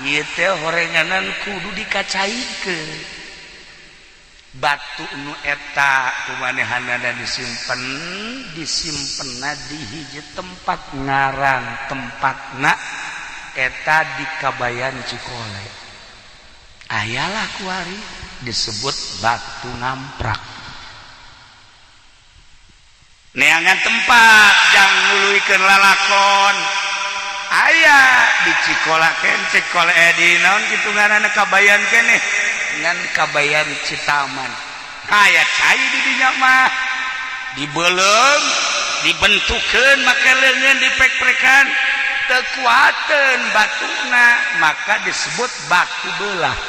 Ieu teh horenganan kudu dikacaikeun. Batu nu eta kumanehanana disimpen, disimpenna di hiji tempat ngaran tempatna eta di Kabayan Cikole. Ayalah kuari disebut batu ngamprak. Neangan tempat jang nuluykeun lalakon. Aya di Cikola ken Cikole di naon kitu ngaranna Kabayan keneh ngan Kabayan Citaman. Aya cai di dinya mah dibeuleum dibentukeun make leungeun dipek-pekan teu kuateun batuna maka disebut batu belah.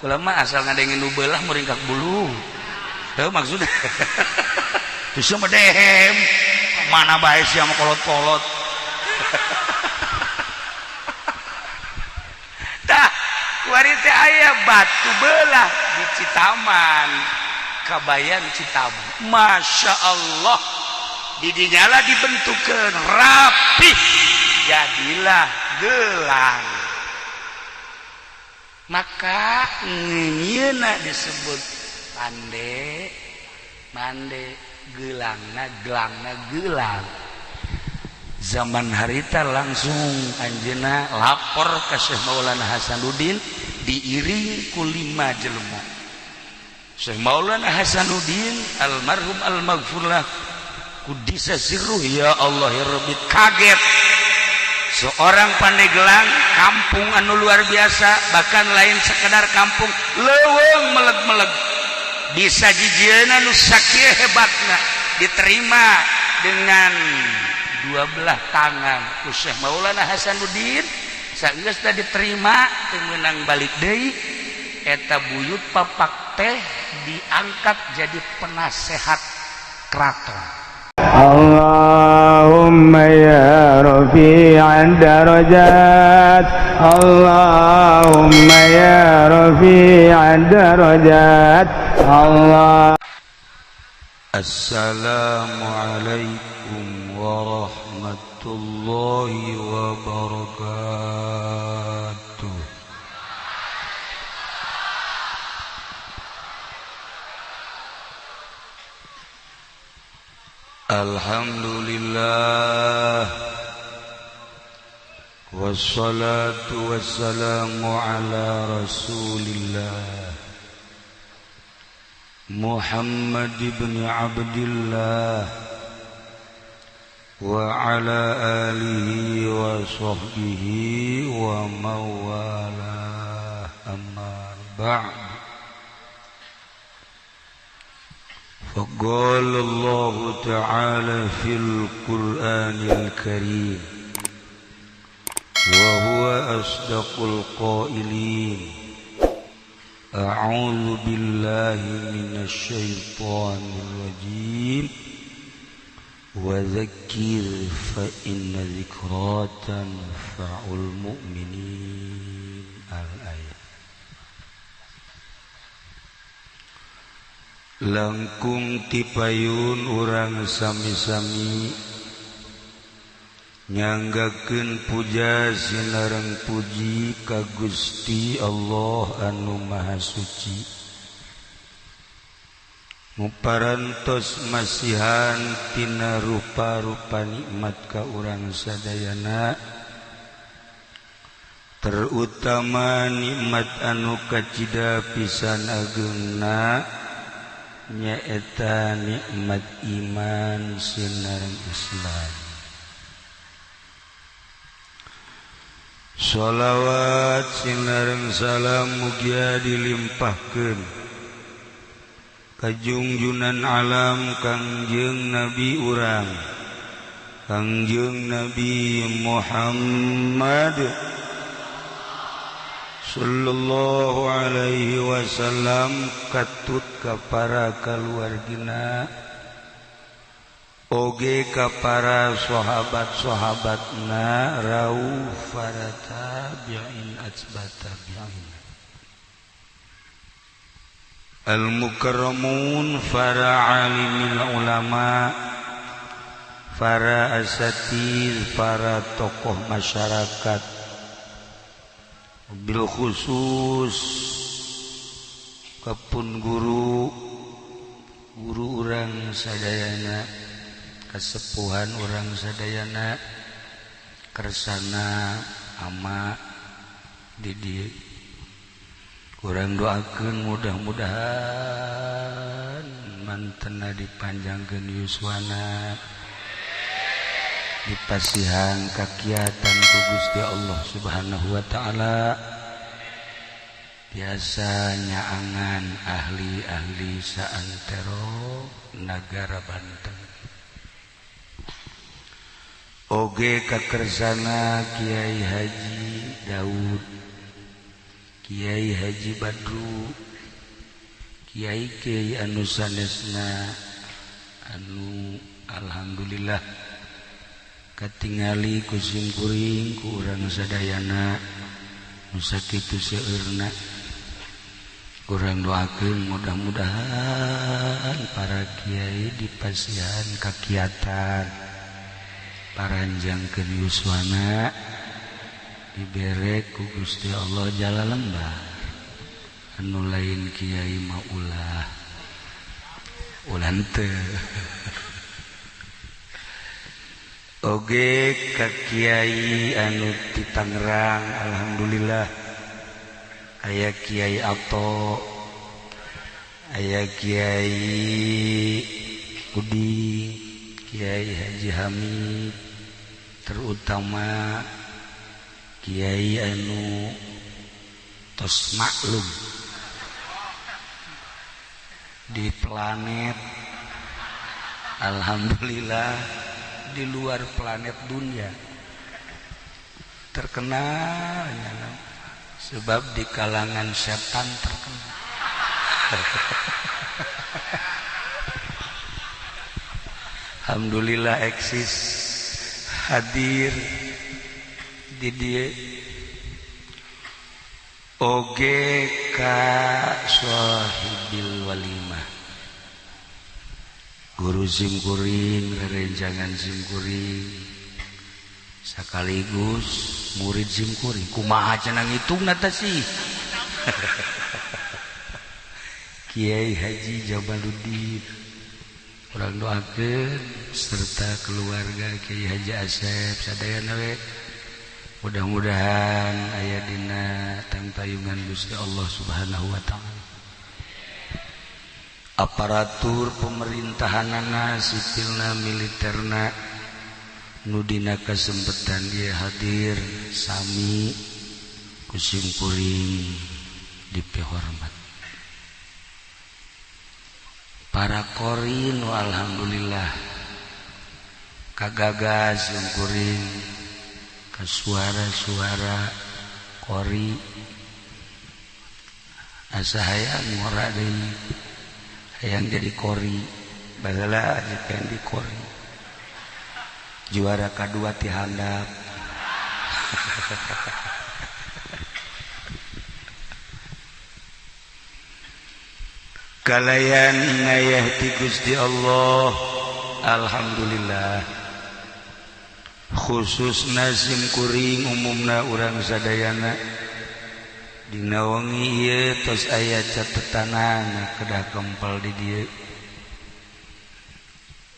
Kula mah asal ngadengin nu belah muringkak bulu. Teu maksudna. Terus mah dehem mana bae sia mah kolot-kolot. Tah kuari teh aya batu belah di Citaman, Kabayan Citaman. Masya Allah, didinyala dibentukkan rapih, jadilah gelang. Maka ngeunyeuna disebut pande, mande, gelangna, gelangna, gelang. Zaman harita langsung anjeunna lapor ke Syekh Maulana Hasanuddin diiring ku 5 jelema. Syekh Maulana Hasanuddin almarhum almaghfurlah kudisa sirruh ya Allah ya Rabbi kaget. Seorang Pandeglang kampung anu luar biasa, bahkan lain sekedar kampung leuweung meleg-meleg bisa jijieuna nu sakieu hebatna diterima dengan dua belah tangan ku Syekh Maulana Hasanuddin. Sageus teh diterima teu meunang balik deui eta buyut papak teh diangkat jadi penasehat keraton. Allahumma ya rafi'ad darajat, Allahumma ya rafi'ad darajat, Allah. Assalamualaikum warahmatullahi wabarakatuh. Alhamdulillah wassalatu wassalamu ala rasulillah Muhammad ibn Abdillah wa ala alihi wa sahbihi wa mawalah, amma ba'd. Faqala Allah ta'ala fil Qur'anil Karim wa huwa asdaqul qailin. A'udzu billahi minasy syaithanir rajim. Wa dzakkir fa inna dzikra tanfa'ul mu'minin. Al-ayat. Langkung tipayun urang sami-sami nyanggakeun puja sinareng puji ka Gusti Allah anu Maha Suci. Muparantos masihan tina rupa-rupa nikmat ka urang sadayana, terutama nikmat anu kacida pisan ageungna nyaeta nikmat iman sinareng Islam. Sholawat sinareng salam mugia dilimpahkeun ka junjunan alam Kangjeng Nabi urang, Kangjeng Nabi Muhammad sallallahu alaihi wasallam, katut ka para kaluargina oge ka para sahabat-sahabatna rauh para tabi'in atsba tabi'in al-mukarramun, para alimil ulama, para asatidz, para tokoh masyarakat, Bil khusus kapun guru guru urang sadayana, kasepuhan urang sadayana, kersana ama di dieu. Urang doakeun mudah-mudahan mantena dipanjangkeun yuswana, dipasihan kakiatan ku Gusti Allah Subhanahu wa taala. Biasa nyaangan ahli-ahli saantero nagara Banten. Oge kakersana Kiai Haji Daud, Kiai Haji Badru, Kiai Kiai anu sanesna anu alhamdulillah katingali ku simkuring ku urang sadayana nu sakitu seueurna. Urang doakeun mudah-mudahan para kiai dipasihan kakiatan, paranjangkeun yuswana, dibere ku Gusti Allah jala lembah. Anu lain kiai mah ulah ulah teu. Oge ka kiai anu ti Tangerang alhamdulillah aya Kiai Ato, aya Kiai Uding, Kiai Haji Hamid, terutama Kiai anu tos maklum di planet, alhamdulillah di luar planet dunia terkenal, sebab di kalangan setan terkenal. Alhamdulillah eksis hadir di dieu. Oge ka sahibil walimah, guru simkuring, rerencangan simkuring, sekaligus murid simkuring. Kumaha cenah ngitungna teh sih. Kiai Haji Jamaluddin, urang doakeun serta keluarga Kiai Haji Asep sadayana we, mudah-mudahan aya dina tangtayungan Gusti Allah Subhanahu wa taala. Aparatur pemerintahanana, sipilna, militerna nu dina kasempetan ieu hadir sami ku simkuring dipihormat. Para qorin alhamdulillah kagagas simkuring ka suara-suara qori asa hayang ngora deui, hayang jadi qori, baheula pengen di qori, juara kadua ti handap. Kalayan inayah ti Gusti Allah alhamdulillah, khususna simkuring umumna urang sadayana dina wengi ieu tos aya catetanana kedah kempel di dieu,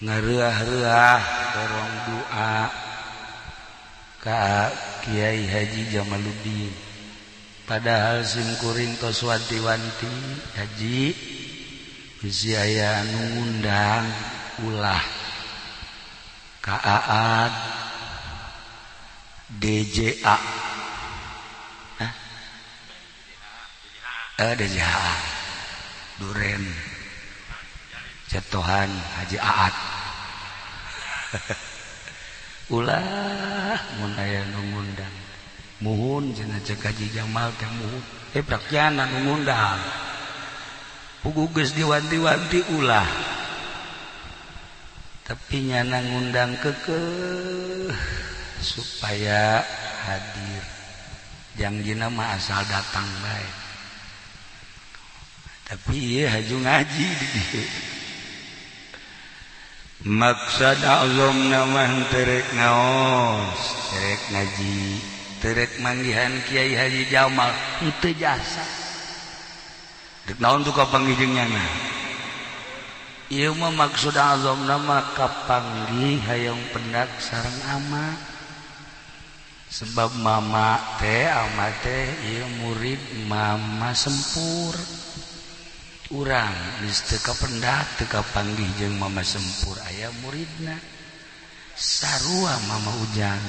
ngareah-reah dorong doa ka Kiai Haji Jamaluddin. Padahal simkuring tos wanti-wanti haji bisi aya anu ngundang ulah ka Aad DJA, hah? DJA Duren Cetohan Haji Aad. Ulah mun aya nu ngundang muhun cenah cek Haji Jamal teh muhun, prakjana nu ngundang pugu geus diwanti-wanti ulah, tapi nyana ngundang kekeh supaya hadir. Jangjina mah asal datang bae, tapi ieu haju ngaji di dieu. Maksad azamna mah terek ngaos, terek ngaji, Teu rek manggihan Kiai Haji Jamal henteu jasa. Dek naon tuh kapanggih jeung nyana? Ieu mah maksud azamna mah kapanggih hayang pendak sareng ama. Sebab mama teh ama teh ieu murid mama sempur. Urang geus teu kapendak teu kapanggih jeung mama sempur aya muridna. Sarua mama Ujang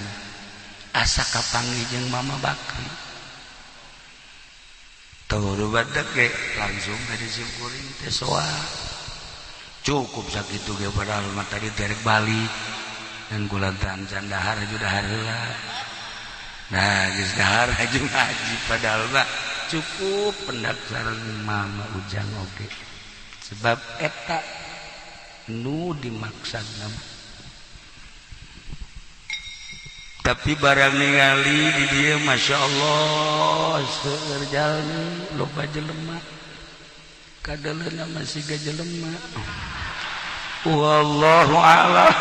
asa kapanggih jeung mama Bakri. Tuh badak ge langsung dari simkuring teh soa. Cukup sakitu ge padahal mah tadi derek balik dan kulantaran can dahar aju dahar heula. Nah geus dahar aju ngaji padahal mah cukup pendak sareng mama Ujang oge. Sebab eta nu dimaksudna. Tapi barang ningali di dieu Masya Allah seueur jalmi loba jelema. Kadaleuna masih ga jelema. Wallahu a'lam.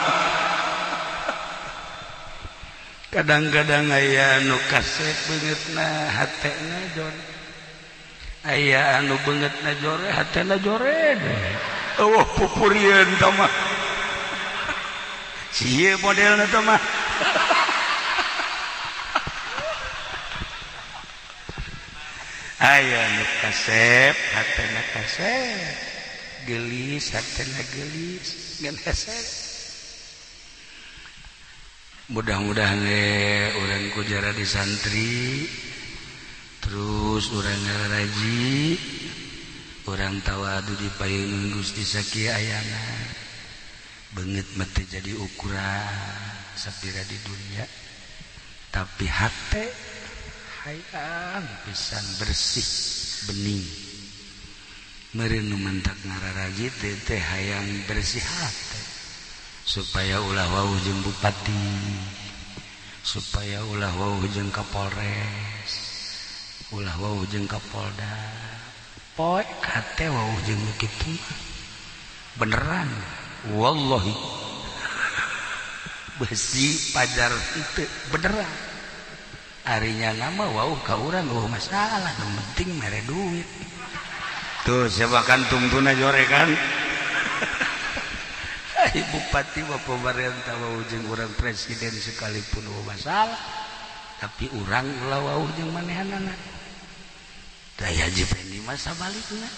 Kadang-kadang aya anu kasep beungeutna hatena jor. Aya anu beungeutna jore hatena jore. Eueuh pupurieun tah mah. Sieu modelna tah mah. Aya nu kasep hatena kasep. Gelis hatena gelis ngan hese. Mudah-mudahan urang ku jara di santri terus urang ngaraji urang tawadu di payun Gusti sakieu ayana beungeut mah teu jadi ukuran sapira di dunia tapi hate hayang pisan bersih bening meureun nu mantak ngararaji teh hayang bersih hate supaya ulah wauh jeung bupati, supaya ulah wauh jeung kapolres, ulah wauh jeung kapolda. Poek hate wauh jeung nu kitu mah. Beneran wallahi. Besi pajar henteu beneran. Arinya nama wauh ka urang eueuh masalah, nu penting mere duit. Tuh siapa kantungtuna jore kan? Bupati wa pemerintah wau jeung urang presiden sekalipun eueuh masalah, tapi urang ulah wau jeung manehanana. Da Haji Pendi mah sabalikna.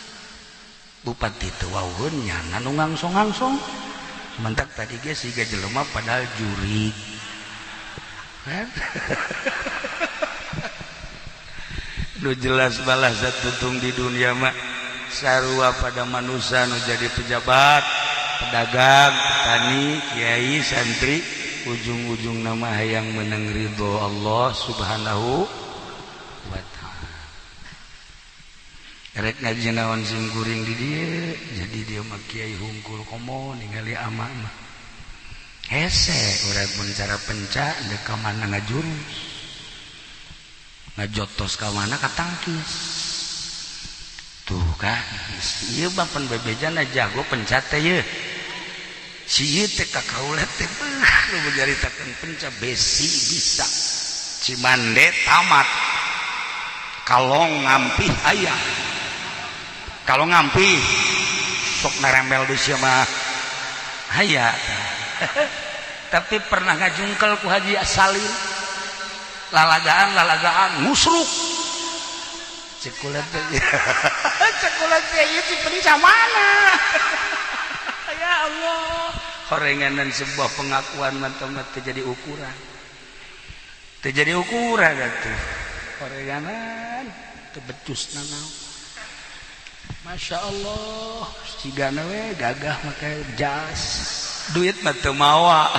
Bupati teu wauheun nyana nu ngangsong-ngangsong. Mentak tadi ge siga jelema padahal jurig. Kan? Nu jelas balas tutung di dunia mah sarua pada manusia nu jadi pejabat, pedagang, petani, kiai, santri, ujung-ujung nama hayang menang ridho Allah Subhanahu wa ta'ala. Rek ngaji naon sing kuring di dieu, jadi dia mah kiai hungkul komo ningali ama mah. Hese urang mun cara penca deuk ka mana ngajurus. Ngajotos ka mana katangkis. Tuh kan, ieu mah pan bebejana jago penca teh yeuh. Si ieu teh ka kaula teh beuh nu nyaritakeun penca besi bisa. Cimande tamat. Kalong ngampih aya. Kalau ngampih sok narembel di sia mah aya. Tapi pernah ngajungkel ku Haji Salim. Lalagaan ngusruk. Cekulat teh. Cekulat teh ieu ti penca mana? Ya Allah. Horenganan sebuah pengakuan mantap teu jadi ukuran. Teu jadi ukuran atuh. Horenganan teu becus nanaon. Masya Allah, cigana we gagah make jas. Duit mah teu mawa.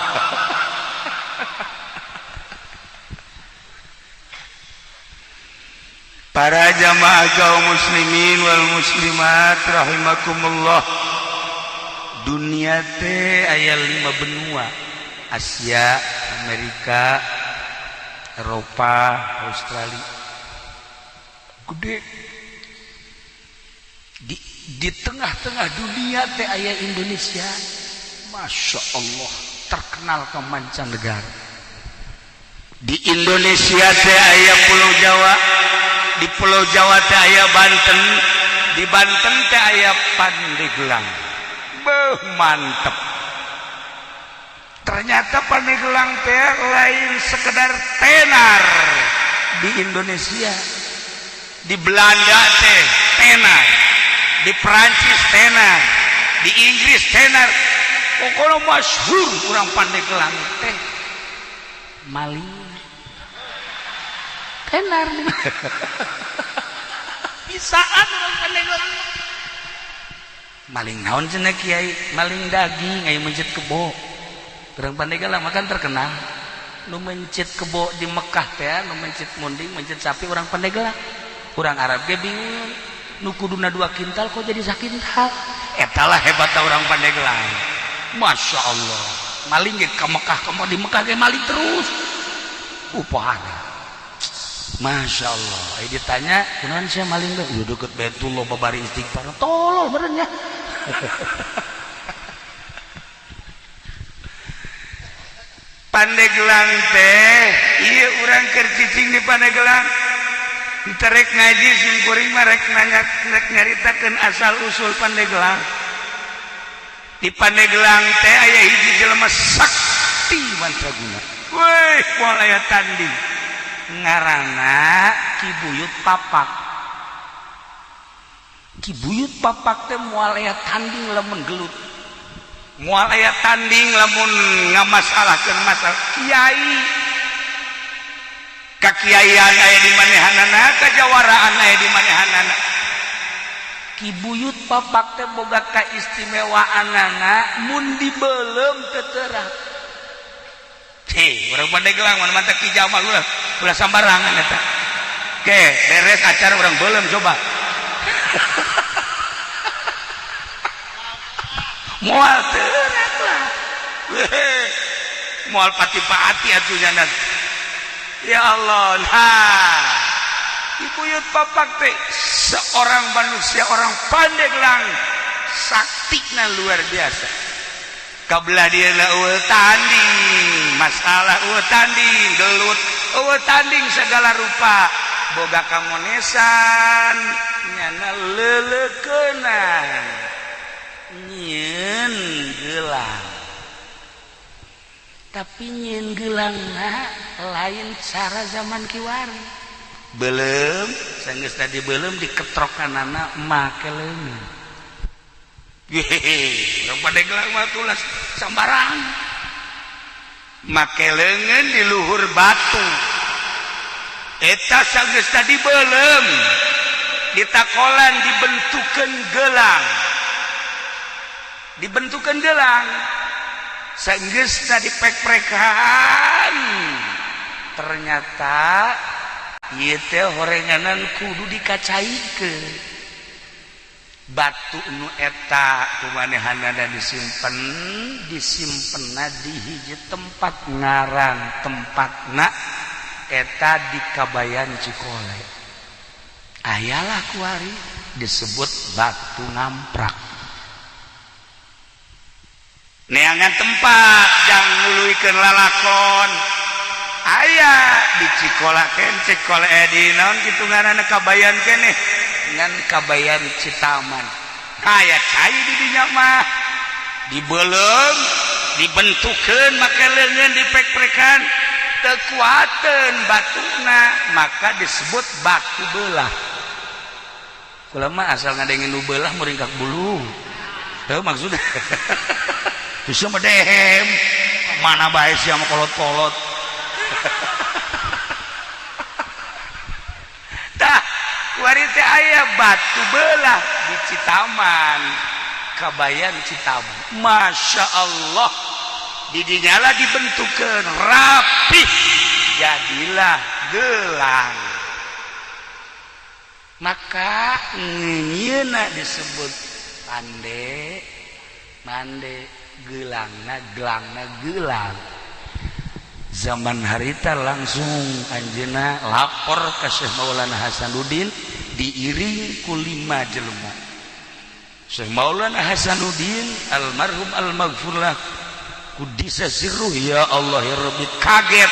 Para jamaah kaum muslimin wal muslimat rahimakumullah. Dunia teh aya 5 benua. Asia, Amerika, Eropa, Australia. Gede. Di tengah-tengah dunia teh aya Indonesia. Masya Allah, terkenal ke mancanegara. Di Indonesia teh aya Pulau Jawa, di Pulau Jawa teh aya Banten, di Banten teh aya Pandeglang. Beuh, mantep. Ternyata Pandeglang teh lain sekedar tenar di Indonesia, di Belanda teh tenar, di Perancis tenar, di Inggris tenar. Pokoknya masyhur urang Pandeglang teh maling tenar bisaan. Urang Pandeglang maling naon cenah, Kiai? Maling daging. Aya mencit kebo. Urang Pandeglang makan terkenal nu mencit kebo di Mekah teh, nu mencit munding, mencit sapi urang Pandeglang. Urang Arab ge bingung, nu kuduna 2 kintal kok jadi sakintal. Eta lah hebatna urang Pandeglang. Masya Allah, maling ge ka Mekah, ka di Mekah ge maling terus upah. Masya Allah. Ayo ditanya, "Kunaon sia maling teh?" "Ya deket Baitullah babari istighfar." Tolol bener nya. Pandeglang teh iya, urang keur cicing di Pandeglang. Terek ngaji sim kuring mah, rek nanya, rek nyaritakeun asal usul Pandeglang. Di Pandeglang teh aya hiji jelema sakti mandraguna. Weh, moal aya tanding. Ngaranna Ki Buyut Papak. Ki Buyut Papak teh moal aya tanding lamun gelut, moal aya tanding lamun ngamasalahkeun masalah. Kiai, kakiaian aya di manehanana, kajawaraan aya di manehanana. Ki Buyut Papak teh boga kaistimewaanana, mun dibelem teu terang. Hei, urang Pandeglang mana mantap. Ki Jamal ulah ulah sambarangan eta. Oke, beres acara urang belum coba. Moal terang lah. Moal pati-pati atuh nya. Ya Allah, nah. Ki Buyut Papak teh seorang manusia, orang Pandeglang saktina luar biasa. Kabelah dia eueuh tanding masalah, eueuh tanding gelut, eueuh tanding segala rupa. Boga kamonesan nyana leuleukeunana nyieun gelang, tapi nyieun gelangna lain cara zaman kiwari. Belum sanggeus tadi belum diketrokanana make leungeun. Hehehe, urang Pandeglang mah tulas sambarang. Make leungeun di luhur batu eta sanggeus tadi belum ditakolan, dibentukeun gelang, dibentukeun gelang. Sanggeus tadi pek-prekan, ternyata ieu teh horenganan kudu dikacaikeun. Batu nu eta kumanehanana disimpen, disimpenna di hiji tempat, ngaran tempatna eta di Kabayan Cikole. Ayalah kuari disebut batu ngamprak. Neangan tempat jang nuluykeun lalakon aya di Cikola ken Cikole, di naon kitu ngaranna, Kabayan keneh ngan Kabayan Citaman. Aya cai di dinya mah dibelem, dibentukeun make leungeun, dipek-prekan, teu kuateun batuna, maka disebut batu belah. Kula mah asal ngadengin nu belah muringkak bulu. Teu maksudna. Terus mah dehem mana bae sia mah kolot-kolot. Tah, kuari teh aya batu belah di Citaman, Kabayan Citaman. Masya Allah, didinyala dibentukkan rapih, jadilah gelang. Maka nyeuna disebut pande mande gelangna, gelangna gelang. Zaman harita langsung anjeuna lapor ke Syekh Maulana Hasanuddin, diiring ku 5 jelema. Syekh Maulana Hasanuddin almarhum almaghfurlah kudisa sirruh, ya Allah ya Rabbi, kaget.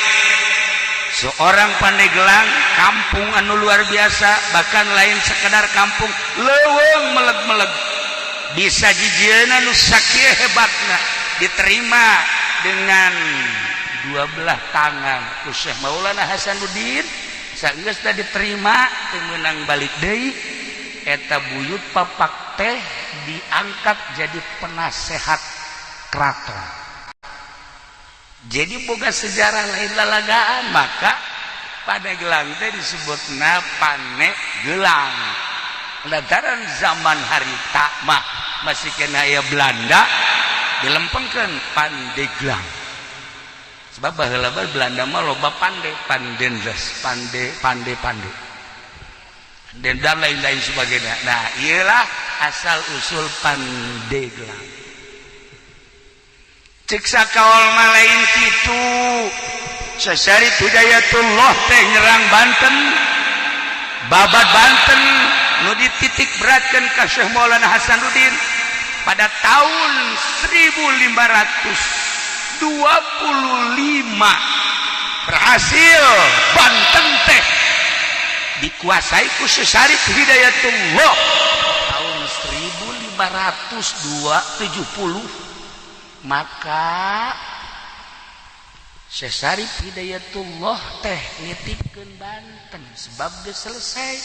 Seorang Pandeglang, kampung anu luar biasa, bahkan lain sekedar kampung, leuweung meleg-meleg bisa jijieuna nu sakieu hebatna, diterima dengan dua belah tangan ku Syekh Maulana Hasanuddin. Sageus diterima, teu meunang balik deui. Eta buyut papak teh diangkat jadi penasehat keraton. Jadi boga sejarah, lain lalagaan. Maka Pandeglang teh disebutna Pane Gelang lantaran zaman harita mah masih kena ya Belanda, dilempengkeun Pandeglang, sebab baheula Belanda mah loba pande, pandendes, pande, pande, pande dan lain-lain sebagainya. Nah, iyalah asal usul Pandeglang. Cek sakaol mah lain kitu. Syarif Hidayatullah teh nyerang Banten, babat Banten nu dititik beratkan ka Syekh Maulana Hasanuddin pada tahun 1525. Berhasil Banten teh dikuasai ku Syekh Syarif Hidayatullah tahun 1570. Maka Syekh Syarif Hidayatullah teh nitipkeun Banten sebab geus selesai.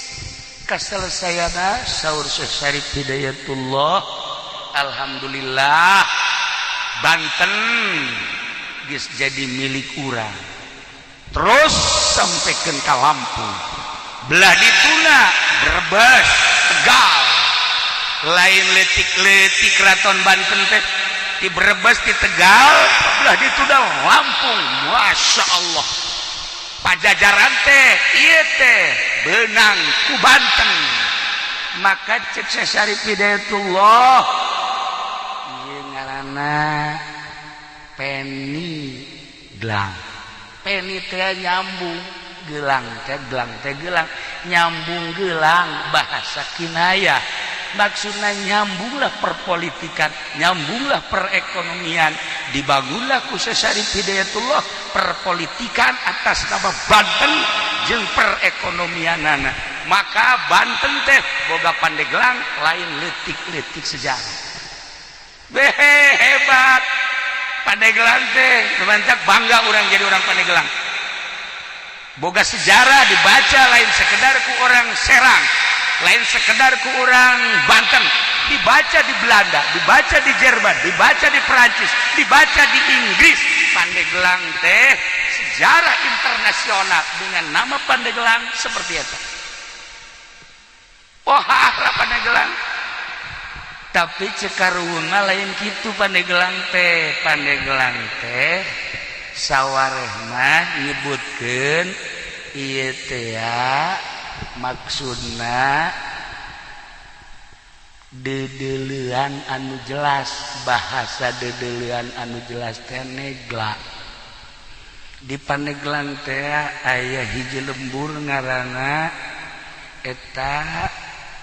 Kaselesaiana, saur Syekh Syarif Hidayatullah, "Alhamdulillah, Banten geus jadi milik urang." Terus sampaikan ke Lampung, belah dituna, Brebes, Tegal, lain letik-letik Keraton Banten teh di Brebes, di Tegal, belah dituna Lampung. Masya Allah, Pajajaran teh ieu teh benang ku Banten. Maka cek Syekh Syarif Hidayatullah, ieu ngaranna Peni Gelang. Peni teh nyambung, gelang teh, gelang teh gelang, nyambung gelang, bahasa kinayah. Maksudnya nyambunglah perpolitikan, nyambunglah perekonomian. Dibangunlah ku Syekh Syarif Hidayatullah perpolitikan atas nama Banten jeung perekonomianana. Maka Banten teh boga Pandeglang, lain letik-letik sejarah. Behe, hebat Pandeglang teh. Mantap, bangga orang jadi orang Pandeglang, boga sejarah dibaca lain sekedar ku orang Serang, lain sekedar ku orang Banten, dibaca di Belanda, dibaca di Jerman, dibaca di Perancis, dibaca di Inggris. Pandeglang teh sejarah internasional dengan nama Pandeglang seperti itu. Wah, Pandeglang. Tapi cek karuhun lain gitu Pandeglang teh. Pandeglang teh sawareh mah nyebutkeun ieu teh maksudna dedelean anu jelas. Bahasa dedelean anu jelas teh negla. Di Pandeglang teh aya hiji lembur ngaranna eta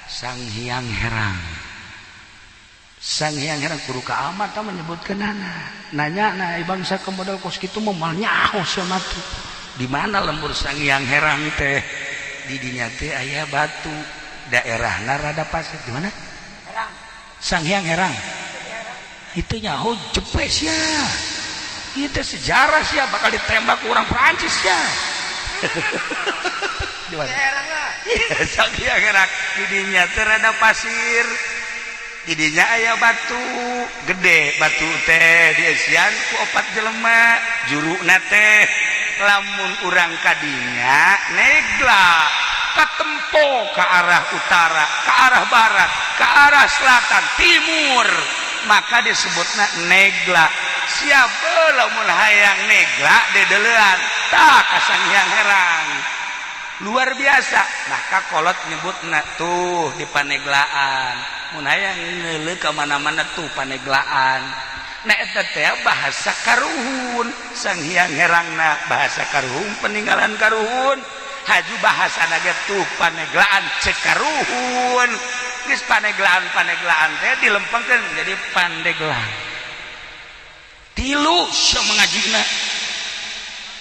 Sang Hyang Herang. Sang Hyang Herang kudu ka amat menyebutkeunana. Nanya nah bangsa ke model kos kitu mah moal nyaho sia mah. Di mana lembur Sang Hyang Herang teh? Di dinya teh aya batu, daerahna rada pasir. Di mana Sang Hyang Herang itu? Nyaho jepes ya, itu sejarah sih, bakal ditembak orang Prancis ya. Di mana Sang Hyang Herang? Di dinya teh rada pasir, di dinya aya batu gede. Batu teh dieusian ku opat jelema. Juruna teh lamun urang kadinya negla, katempo ke arah utara, ke arah barat, ke arah selatan, timur, maka disebutna negla. Siapa lamun hayang negla dedelean tak ka Sang Hyang Herang. Luar biasa. Maka kolot nyebutna tuh di Paneglaan, mun hayang ngeuleuh ka mana-mana tuh Paneglaan. Nah, eta teh bahasa karuhun. Sang Hyang Herangna bahasa karuhun, peninggalan karuhun. Haju bahasa naga tuh Paneglaan cek karuhun. Geus Paneglaan, Paneglaan teh dilempengkeun jadi Pandeglang. Tilu sia mengajina.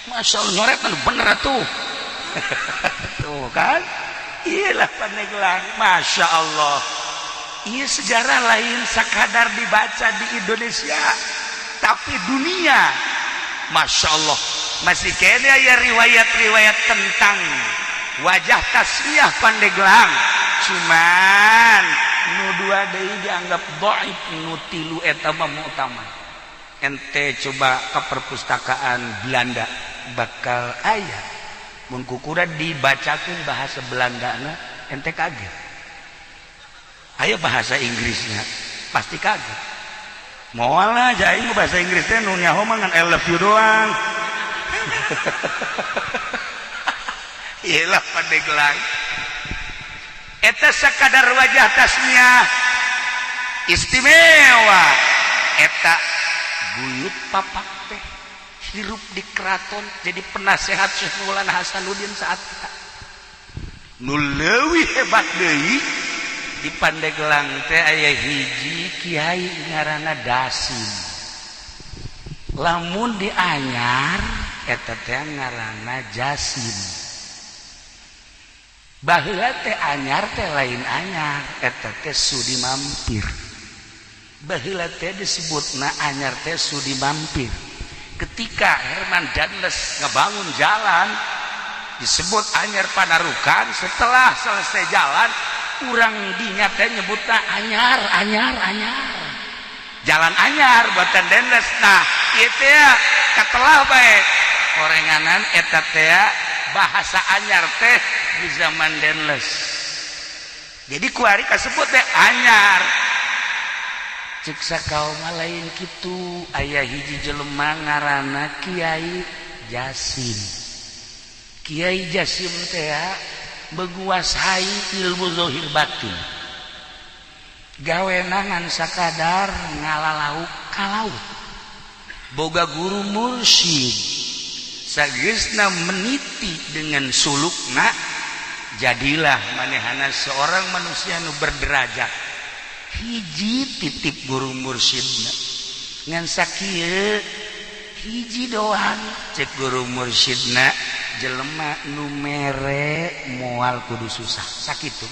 Masya Allah, nyoret anu bener tuh. Tuh kan, iyalah Pandeglang. Masya Allah, iya, sejarah lain sekadar dibaca di Indonesia, tapi dunia. Masya Allah, masih kene ya riwayat-riwayat tentang wajah tasmiyah Pandeglang. Cuman nu dua deui dianggap dhaif, nu tilu eta mah mu'tamad. Ente coba ke perpustakaan Belanda, bakal aya. Mun kukuran dibacakeun bahasa Belanda na, ente kaget. Ayo, bahasa Inggrisnya pasti kaget. Moal lah aing bahasa Inggris teh, nu nyaho mah ngan "I love you" doang. Iyalah Pandeglang eta sakadar wajah tasmiyah istimewa. Eta buyut papak teh hirup di keraton, jadi penasehat Syekh Maulana Hasanuddin saat kita. Nu leuwih hebat deui, di Pandeglang teh aya hiji kiai ngaranna Dasim. Lamun di Anyar eta teh ngaranna Jasim. Baheula teh Anyar teh lain Anyar, eta teh Sudi Mampir. Baheula teh disebutna Anyar teh Sudi Mampir. Ketika Herman Daendels ngebangun jalan disebut Anyar Panarukan, setelah selesai jalan, urang dinya teh nyebutna Anyar, Anyar, Anyar, jalan Anyar buatan Daendels. Nah, ieu teh katelah bae orenganan eta teh bahasa Anyar teh di zaman Daendels. Jadi kuari kasebut teh Anyar. Cek sakaum lain kitu, aya hiji jelema ngaranna Kiai Jasim. Kiai Jasim teh menguasai ilmu zahir batin. Gawe ngan sakadar ngala lauk ka laut. Boga guru mursyid. Sageusna meniti dengan sulukna, jadilah manehana seorang manusia nu berderajat. Hiji titip guru mursyidna ngan sakieu hiji doang. Cek guru mursyidna, jelema nu mere moal kudu susah. Sakitu,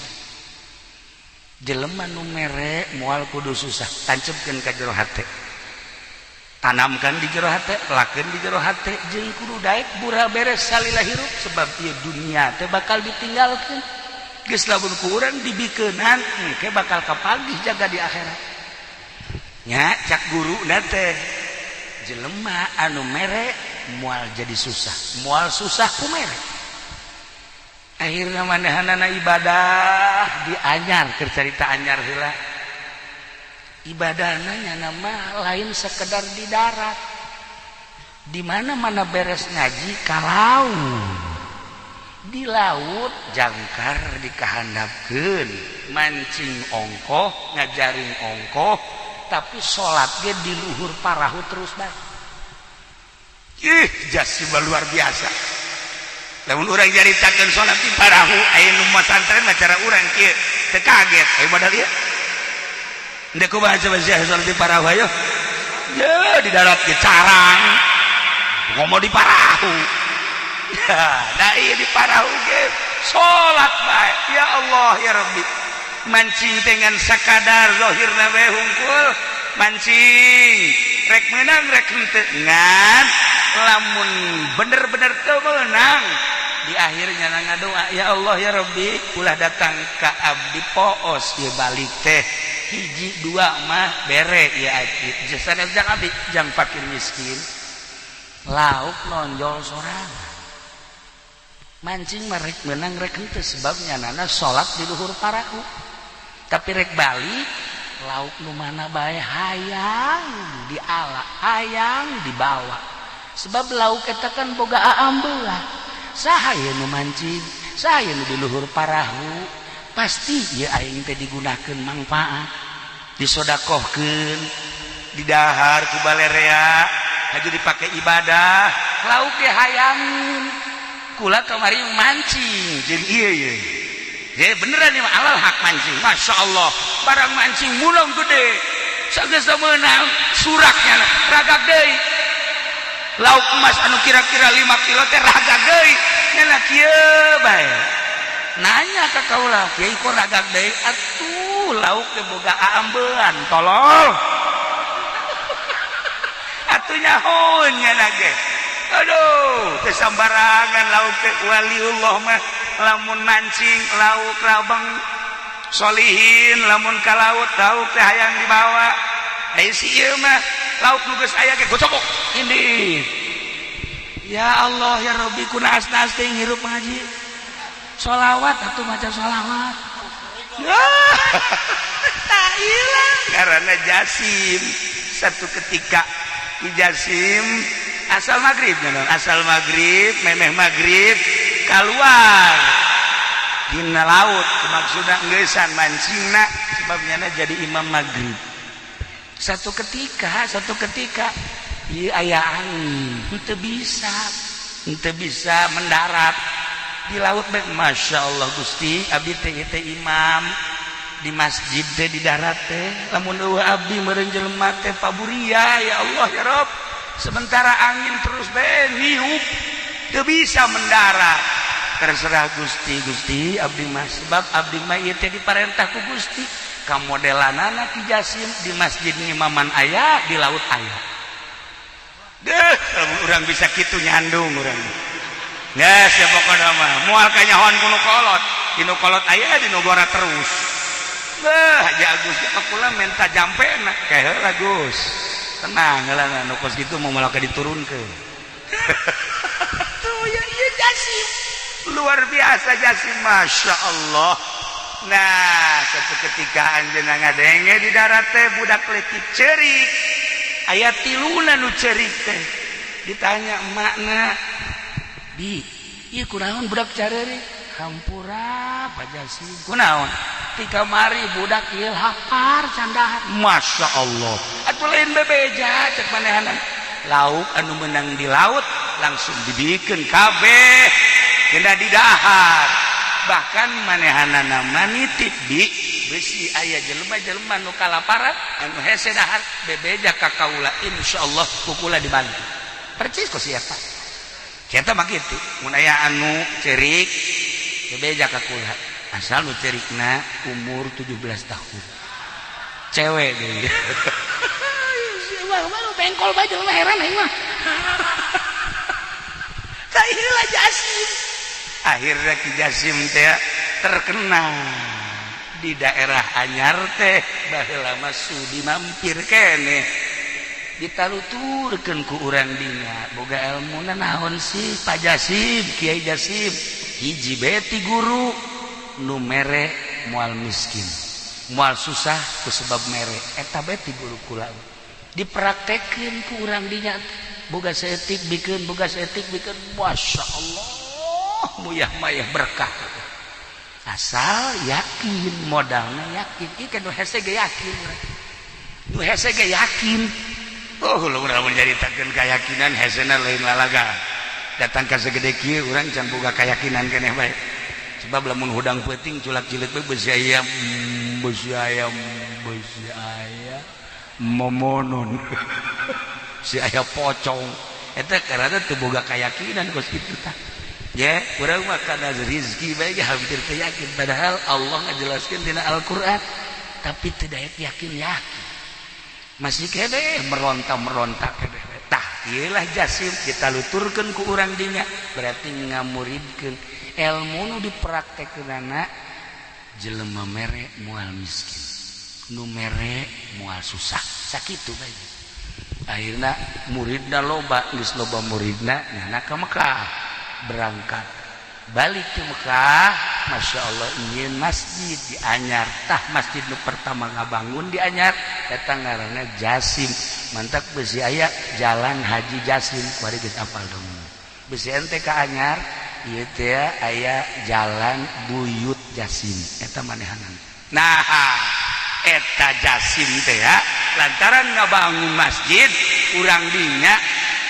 jelema nu mere moal kudu susah. Tancepkeun ka jero hate, tanamkan di jero hate, lakeun di jero hate, jeung kudu daek bura beres salila hirup, sebab ieu dunia teh bakal ditinggalkeun. Geus lamun ku urang dibikeunan, engke bakal kapanggih jaga di akhirat nya. Cak guru teh, jelema anu mere moal jadi susah, moal susah ku mere. Akhirnya manehanana ibadah di Anyar. Keur carita Anyar heula, ibadahna nama lain sekedar di darat. Di mana mana beres ngaji kalau di laut, jangkar dikahandapkeun, mancing ongkoh, ngajaring ongkoh, tapi salat ge di luhur parahu terus bae. Ih, Jasim luar biasa. Lamun urang nyaritakeun salat di parahu, aya nu masantren mah cara urang kieu teu kaget. Ayo modal ieu. Ndek kumaha coba sia salat di parahu, ayo? Ya, di darat ge carang. Ngomong di parahu. Ya, nah, iya, di parahu ge salat bae. Ya Allah ya Rabbi. Mancing dengan sakadar zahirna bae hungkul. Mancing rek menang rek henteu, ngan lamun bener-bener teu meunang, di akhirnya ngadoa, "Ya Allah ya Rabbi, ulah datang ka abdi poos ieu balik teh. Hiji dua mah bere ya aki jasa jang abdi, jang fakir miskin." Lauk nonjol sorangan. Mancing mah rek menang rek henteu, sebabnya nana salat di luhur parahu. Tapi rek balik, lauk nu mana bae hayang diala, hayang dibawa, sebab lauk eta kan boga aambelah. Saha ye nu mancing, saha nu di luhur parahu, pasti ya aing teh digunakeun manfaat, disodakohkeun, didahar ku balerea, haju dipake ibadah. Lauk ge hayangin. Kula kamari mancing jeung ieu ye. Ye beneran nih alal hak mancing. Masya Allah, barang mancing mulong gede. Sageus meunang, suraknya ragak deui. Lauk emas anu kira-kira 5 kilo teh ragag deui. Nyana kieu bae. Nanya ka kaula, "Kiai, kok ragag deui?" Atuh lauk teh boga aambean, tolol. Atuh nyaho nyana ge. Aduh, teu sambarangan lauk teh. Waliullah mah lamun mancing lauk rabang, solihin lamun ka laut, lauk teh hayang dibawa. Ai si ieu mah lauk nu geus aya ge gocobok ini. Ya Allah ya Rabbi, kunaas naas teh ngirup ngaji. Sholawat atuh, maca sholawat. Tak hilang karena Jasim. Satu ketika Ki Jasim asal maghrib, asal maghrib, memeh maghrib keluar dina laut, maksudna ngeusan mancingna, sebabnya jadi imam maghrib. Satu ketika ieu aya angin, henteu bisa mendarat di laut bae. Masya Allah, Gusti, abdi teh ieu teh imam di masjid teh di darat teh. Lamun euweuh abdi meureun jelema teh paburia. Ya Allah ya Rob, sementara angin terus bae niup, teu bisa mendarat. Terserah Gusti. Gusti, abdi mah, sebab abdi mah ieu teh diparentah ku Gusti. Kamodelanana Ki Jasim di masjid ngimaman aya, di laut aya. Deh, lamun urang bisa kitu nyandung urang. Geus ya, pokona mah moal kanyahoan ku nu kolot. Di nu kolot aya, di nu gora terus. Beuh, Haji Agus ka kula menta jampena. Kae heula, Gus. Tenang heula, nu kos kitu mau malah diturunkeun. Tuh ya, ieu Jasim. Luar biasa Jasim, Masya Allah. Nah, satu ketika anjeunna ngadenge di darat teh budak leutik ceurik. Aya tiluna nu ceurik teh. Ditanya emakna, "Bi, ieu kunaon budak careurik?" "Hampura, Pak Jasim." "Kunaon?" "Ti kamari budak ieu lapar can dahar." Masya Allah. Atuh lain bebeja cek manehanan. Lauk anu menang di laut langsung dibikeun kabeh kena didahar. Bahkan manehanana nitip, "Bi, bisi aya jelema-jelema nu kalaparan anu hese dahar, bebeja ka kaula, insyaallah ku kula dibantu." Percis kok siapa kita mah kitu. Mun aya anu cerik, bebeja ka kula, asal nu cerikna umur 17 tahun, cewek deui. Wah, bengkol bae jelema, heran aing mah. Tak ieu Jasim. Akhirnya Ki Jasim teh terkenal di daerah Anyar teh. Baheula mah sudi mampir keneh, ditaluturkeun ku urang dinya, "Boga elmuna naon sih, Pak Jasim, Kiai Jasim?" "Hiji beti guru, nu mere moal miskin, moal susah ku sebab mere. Eta beti guru kula." Dipraktekeun ku urang dinya, boga saeutik bikeun, boga saeutik bikeun. Masya Allah, muyah mayah berkah, asal yakin. Modalna yakin. Ieu kan nu hese ge yakin, nu hese ge yakin. Oh, lu urang menceritakeun keyakinan, hesena lain lalaga. Datang ka segede kieu urang can boga keyakinan keneh bae, sebab lamun hudang peuting culak cilik bae, besi ayam, besi ayam, besi ayam momonon, si aya pocong eta, karena teu boga keyakinan kos kitu tah. Ya, urang mah kana rizki bae hampir teu yakin, padahal Allah ngajelaskeun dina Al-Qur'an, tapi tidak yakin yakin, masih kene meronta-meronta kene. Tah, ieulah Jasim, kita luturkeun ku urang dinya, berarti ngamuridkeun ilmu nu dipraktekkeunana, jelema mere moal miskin, nu mere moal susah. Sakitu bae. Akhirna muridna loba. Geus loba muridna, nyana ka Mekah, berangkat balik ke Mekah. Masya Allah, ingin masjid di Anyar. Tah, masjid nu pertama ngabangun di Anyar eta ngaranna Jasim. Mantak besi aya Jalan Haji Jasim. Kuari geus apal dong, besi ente ka Anyar ieu teh aya Jalan Buyut Jasim, eta manehanan. Nah, eta Jasim teh ya, lantaran ngabangun masjid, urang dinya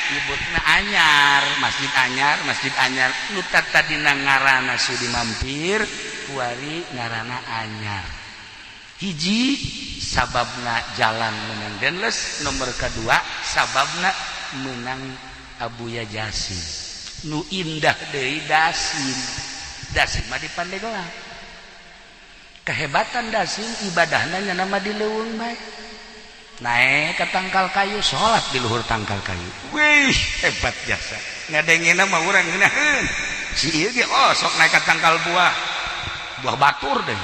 nyebutna Anyar, Masjid Anyar. Masjid Anyar nu tadina ngaranna Sudi Mampir, kuari ngaranna Anyar. Hiji sababna jalan menang Denles, nomor kedua sababna menang. Abuya Jasim nu indah deui. Dasim, Dasim mah di Pandeglang. Kehebatan Dasim, ibadahna nya nama di leuweung bae, naik ke tangkal kayu, sholat di luhur tangkal kayu. Wih, hebat jasa ngadengena mah urang ngeunaheun si ieu ge. Oh, sok naik ke tangkal buah, buah batur deh,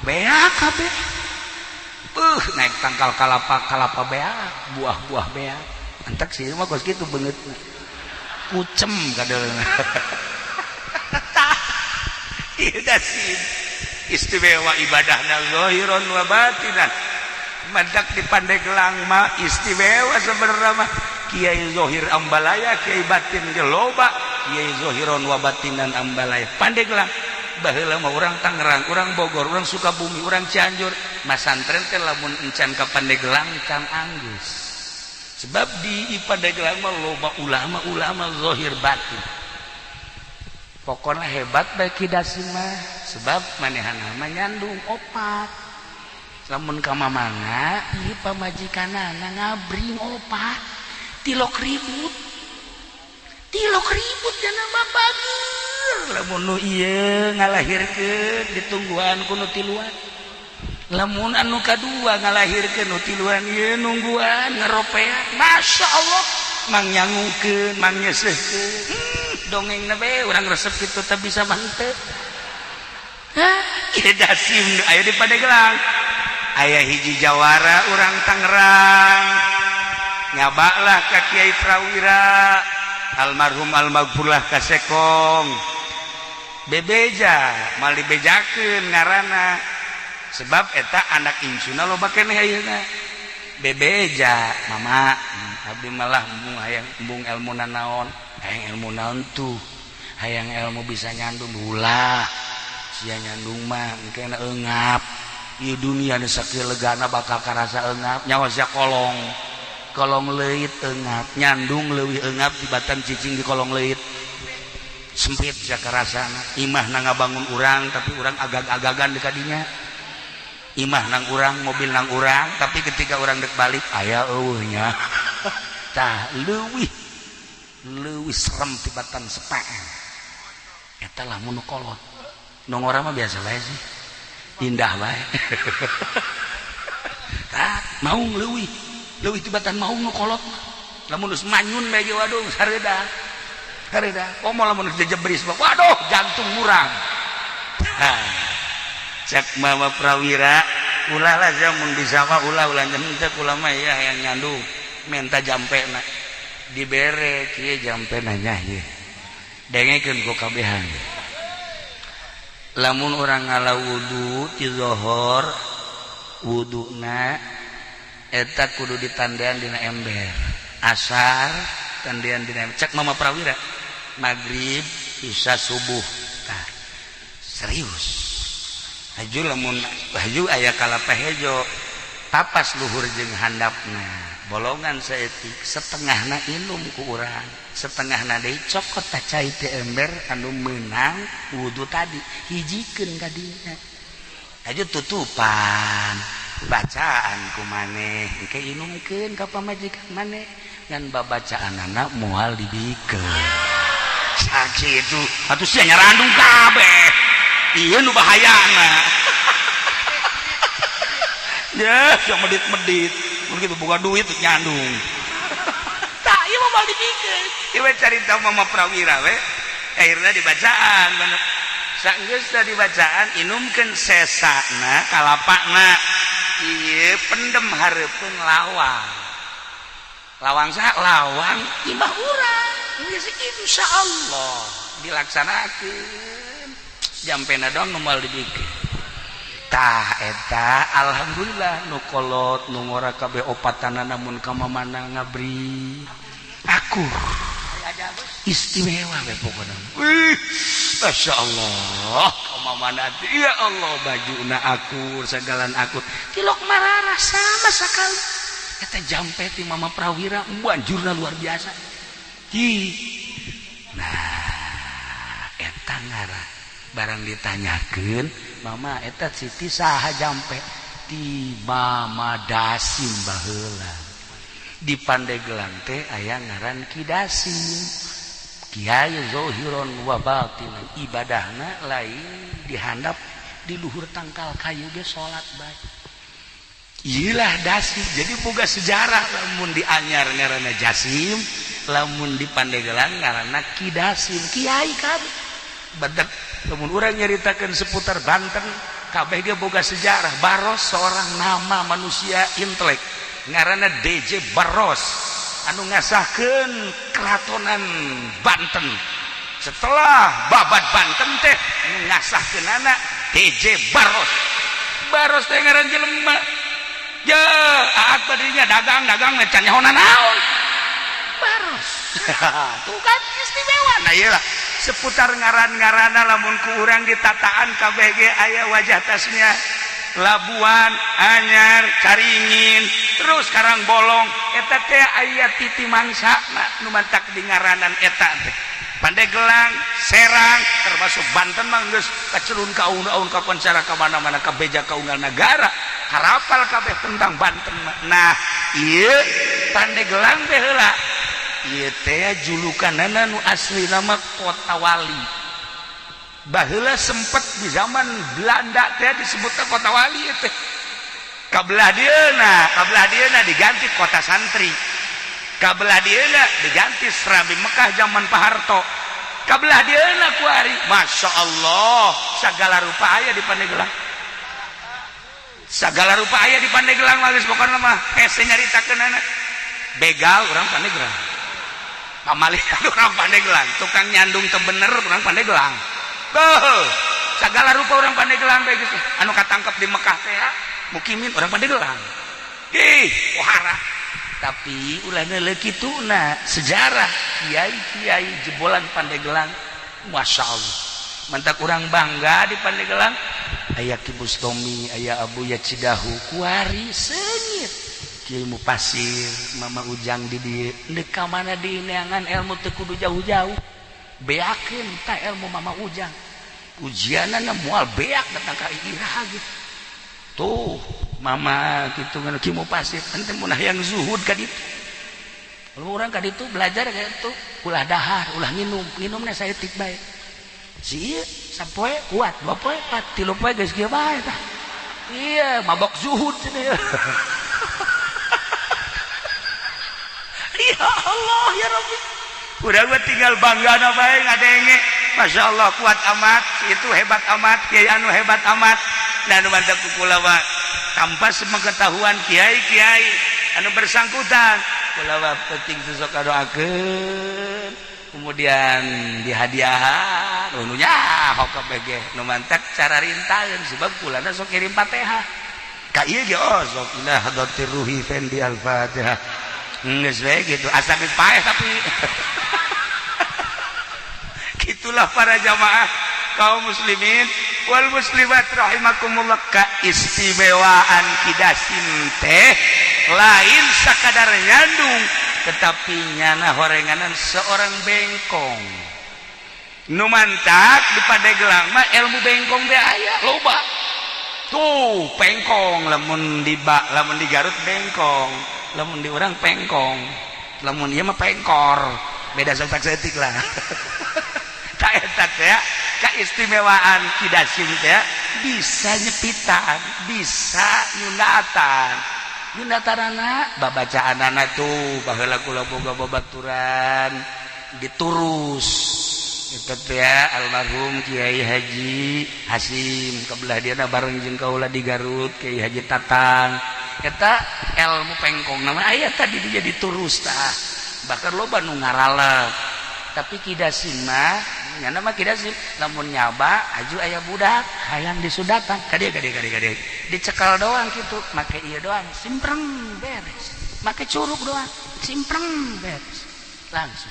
beak kabeh. Naik tangkal kalapa, kalapa beak, buah-buah beak. Entek sih mah kos kitu beungeut kucem kadeulna. Tah, ieu Dasim istimewa ibadahna zahiron wa batinan. Madak di Pandeglang mah istimewa sebenarnya mah. Kiai Zohir Ambalaya, Kiai batin ge loba. Kiai Zohiron wa batinan Ambalaya Pandeglang. Baheula mah urang Tangerang, urang Bogor, urang Sukabumi, urang Cianjur masantren teh lamun encan ka Pandeglang can anggeus, sebab di Pandeglang mah loba ulama-ulama zohir batin. Pokoknya hebat bae Ki Dasim mah, sebab manehna mah nyandung opat. Lamun ka mamana ieu pamajikanana ngabring opat, tilok ribut, tilok ribut jana mah bager. Lamun nu ieu ngalahirkeun, ditungguan ku nu tiluan. Lamun anu kadua ngalahirkeun, nu tiluan ieu nungguan, ngaropean. Masya Allah, mang nyangukeun, mang nyeuseuhkeun. Dongeng na be urang resep kitu teh bisa mah henteu. Hah, ieu Dasim aya di Pandeglang. Aya hiji jawara urang Tangerang, nyabaklah ka Kiai Prawira almarhum almaghfurlah ka Sekong, bebeja mal dibejakeun ngaranna, sebab eta anak incuna loba keneh ayeuna. Bebeja, "Mama, abdi malah embung hayang, embung ilmu naon, hayang ilmu naon tuh, hayang ilmu bisa nyandung." "Ulah sia nyandung mah, engke eungap ieu dunia nu sakieu legana bakal karasa eungap. Nyawa sia kolong kolong leuit eungap, nyandung leuwih eungap tibatan cicing di kolong leuit sempit. Sia karasana imah na ngabangun urang, tapi urang agag-agagan di kadinya. Imah nang urang, mobil nang urang, tapi ketika urang dek balik aya eueuhnya. Tah, leuwih leuwih serem tibatan sepaan eta lah mun kolot. Nu ngora mah biasa bae sih, indah bae. Tah, maung leuwih leuwih tibatan maung nu kolot. Lamun geus manyun bae ge, waduh, sareuda hareuda. Komo lamun geus jejebris, waduh, jantung murang. Cek Mama Prawira, "Ulah lah sia, mun bisa mah ulah, ulah." "Henteu, kula mah ya hayang nyandung." Menta jampena, dibere kieu jampena nya. Ieu dengekeun ku kabehan. Lamun urang ngala wudu ti zohor, wuduna eta kudu ditandean dina ember. Asar tandean dina ember, cek Mama Prawira. Maghrib, Isya, subuh. Tah, serius. Haju lamun haju aya kalapa hejo, tapas luhur jeung handapna, bolongan saeutik, setengahna inum ku urang, setengahna deui cokot tah cai ti ember anu meunang wudu tadi, hijikeun ka dinya. Haju tutupan, bacaan ku maneh, engke inumkeun ka pamajikan maneh, ngan babacaanana moal dibikeun. Sakitu atuh sia nyarandung kabeh. Ieu nu bahayana ya, yang medit-medit begitu buka duit nyandung. Tak, ieu mah moal dibikeun. Ieu carita Mama Prawira we. Akhirnya dibacaan bener. Sanggeus dibacaan, inumkeun sesana kalapana. Ieu pendem hareupeun lawang. Lawang saha? Lawang imah urang. Geus, insyaallah dilaksanakeun. Jampena doang nu moal dibikeun. Tah, eta alhamdulillah nu kolot, nu ngora kabeh opatana, namun ka mamana ngabri aku istimewa we pokona. Wih, Masya Allah, ka mamana, ya Allah, bajuna akur, sagalan akur, tilok mararah sama sekali. Eta jampe ti Mama Prawira banjurna luar biasa. Hi. Nah, eta ngarah barang ditanyakeun, "Mama, eta Siti saha jampe?" "Ti Mama Dasim baheula." Di Pandeglang teh aya ngaran Ki Dasim, Kiai zohiron wa batinan, ibadahna lain dihandap di luhur tangkal kayu ge salat bae. Iyalah Dasim. Jadi boga sejarah, lamun di Anyar ngaranna Jasim, lamun di Pandeglang ngaranna Ki Dasim, kiai kabeh. Badak lamun urang nyaritakeun seputar Banten, kabeh ge boga sejarah. Baros, seorang nama manusia intelek ngaranna DJ Baros anu ngasahkeun keratonan Banten. Setelah babat Banten teh ngasahkeunana DJ Baros. Baros teh ngaran jelema ya, aat badinya dagang dagang can nyaho naon Baros. Tuh kan istimewa. Nah, iyalah seputar ngaran-ngarana lamun ku urang ditataan KBG aya wajah tasnya Labuan Anyar, Caringin, terus Karang Bolong, eta teh aya titi mangsa nu mantak di ngaranan eta teh. Pandeglang, Serang, termasuk Banten mah geus kacelun ka aun-aun, ka koncara ka mana-mana, ka beja ka unggal nagara, harapal kabeh tentang Banten mah. Nah, ieu Pandeglang teh heula ieu teh julukanana nu asli nama Kota Wali. Baheula sempet di zaman Belanda teh disebutnya Kota Wali ieu teh. Kabelah dieuna, kabelah dieuna diganti Kota Santri. Kabelah dieuna diganti Serabi Mekah zaman Pak Harto. Kabelah dieuna kuari, Masya Allah, segala rupa aya di Pandeglang, segala rupa aya di Pandeglang mah. Geus pokona mah hese nyaritakeunana. Begal urang Pandeglang, pamalihan urang Pandeglang, tukang nyandung teu bener urang Pandeglang. Tuh, segala rupa urang Pandeglang bae geus. Anu katangkep di Mekah teh ya, mukimin urang Pandeglang. Ih, wahara. Tapi ulah neuleuh kituna, sejarah kiai-kiai jebolan Pandeglang, Masya Allah, mantak urang bangga di Pandeglang aya Ki Bustomi, aya Abuya Cidahu, kuari seungit Kiai Mupasir, Mama Ujang di dieu. Deuk ka mana dineangan ilmu teu kudu jauh-jauh, beakeun ta ilmu Mama Ujang, ujianana moal beak datang ka iraha gitu. Tuh mama gitu kan, Ki Mupasir ente mun hayang zuhud ka ditu. Kalau orang ka ditu belajar kayak itu, ulah dahar, ulah nginum, nginumna saeutik bae. Si ieu sapoe kuat, dua poe kuat, tilu poe geus kieu bae tah. Iya, mabok zuhud cenah. Ya Allah ya Rabbi, udah gue tinggal bangga na bae ngadenge. Masya Allah, kuat amat itu, hebat amat kiai anu, hebat amat. Dan mantap kula mah tanpa sepengetahuan kiai-kiai anu bersangkutan, kula mah penting sosok doakeun, kemudian dihadiahan nu nyaho kabeh nu mantak cara rintaeun, sebab kulana sok kirim Fatihah ka ieu ge. Oh, sok ila hadratir ruhi fendi al-Fatihah, geus we gitu, asa geus paeh. Tapi gitulah para jamaah kaum muslimin wal muslimat rahimakumullah, keistimewaan Ki Dasim teh lain sakadar nyandung, tetapi nyana horenganan seorang bengkong. Nu mantak di Pandeglang mah ilmu bengkong teh aya loba. Tuh pengkong, lamun di ba, lamun di Garut bengkong, lamun di urang pengkong, lamun ieu mah pengkor, beda satak saeutik lah. Ka eta teh keistimewaan Ki Dasim teh bisa nyepitan, bisa nyunatan. Nyunatanana babacaanana tuh baheula kula boga babaturan diturus eta teh, almarhum Kiai Haji Hasim, kebelah dieuna bareng jeung kaula di Garut Kiai Haji Tatang. Eta ilmu pengkong nama aya tadi dia diturus tah, bahkan loba nu ngaralep. Tapi Ki Dasim mah nyana mah Ki Dasim lamun nyaba aju aya budak hayang disundatan, kadieu kadieu kadieu kadieu, dicekal doang gitu, make ieu doang, simpreng, beres, make curug doang, simpreng, beres langsung.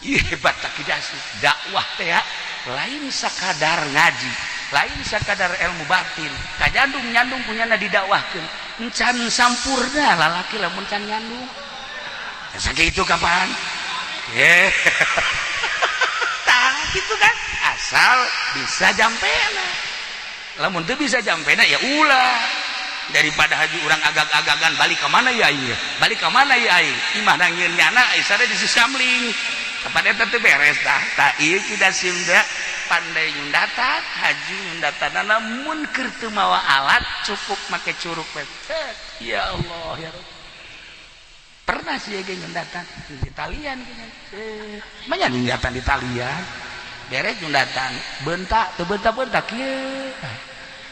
Ih, hebat tak Ki Dasim. Dakwah teh ya, lain sakadar ngaji, lain sakadar ilmu batin, kajandung nyandung punya didakwahkeun encan sampurna lalaki lamun can nyandung. Sakitu kapan eh tah gitu kan, asal bisa jampena. Lamun teu bisa jampena ya ulah. Daripada haji urang agag-agagan, balik ke mana ya aing, balik ke mana ya aing, imah nangieun nyana ai di sisamling kapan eta teh beres. Tah, tah, ieu Ki Dasim teh pandai nyundatan, haji nyundatan. Namun keur teu mawa alat, cukup make curuk. Ya Allah, ya Rabb. Pernah sih ge nyundatan di talian, banyak nyundatan di talian. Beres nyundatan, bentak teu bentak-bentak kieu,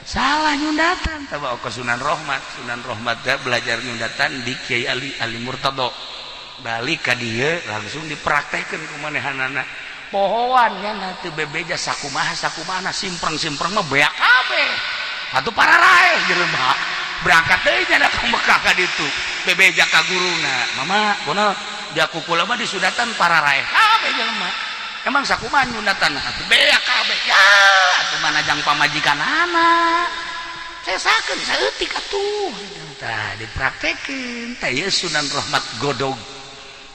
salah nyundatan. Tawa ke Sunan Rohmat. Sunan Rohmat teh belajar nyundatan di Kiai Ali Ali Murtado. Balik ka dieu langsung dipraktekkeun ku manehanana. Pohoan nya teu bebeja sakumaha sakumaha, simpreng-simpreng mah beak kabeh atuh, pararaeh jelema. Berangkat deui nya ka Mekah ka ditu, bebeja ka guruna, "Mama, kono dia kukula mah disundatan pararaeh kabeh jelema. Emang sakumaha nyundatan atuh beak kabeh?" "Ya atuh, mana jang pamajikanana sesakeun saeutik atuh." Tah, dipraktekeun. Tah, ieu Sunan Rahmat Godog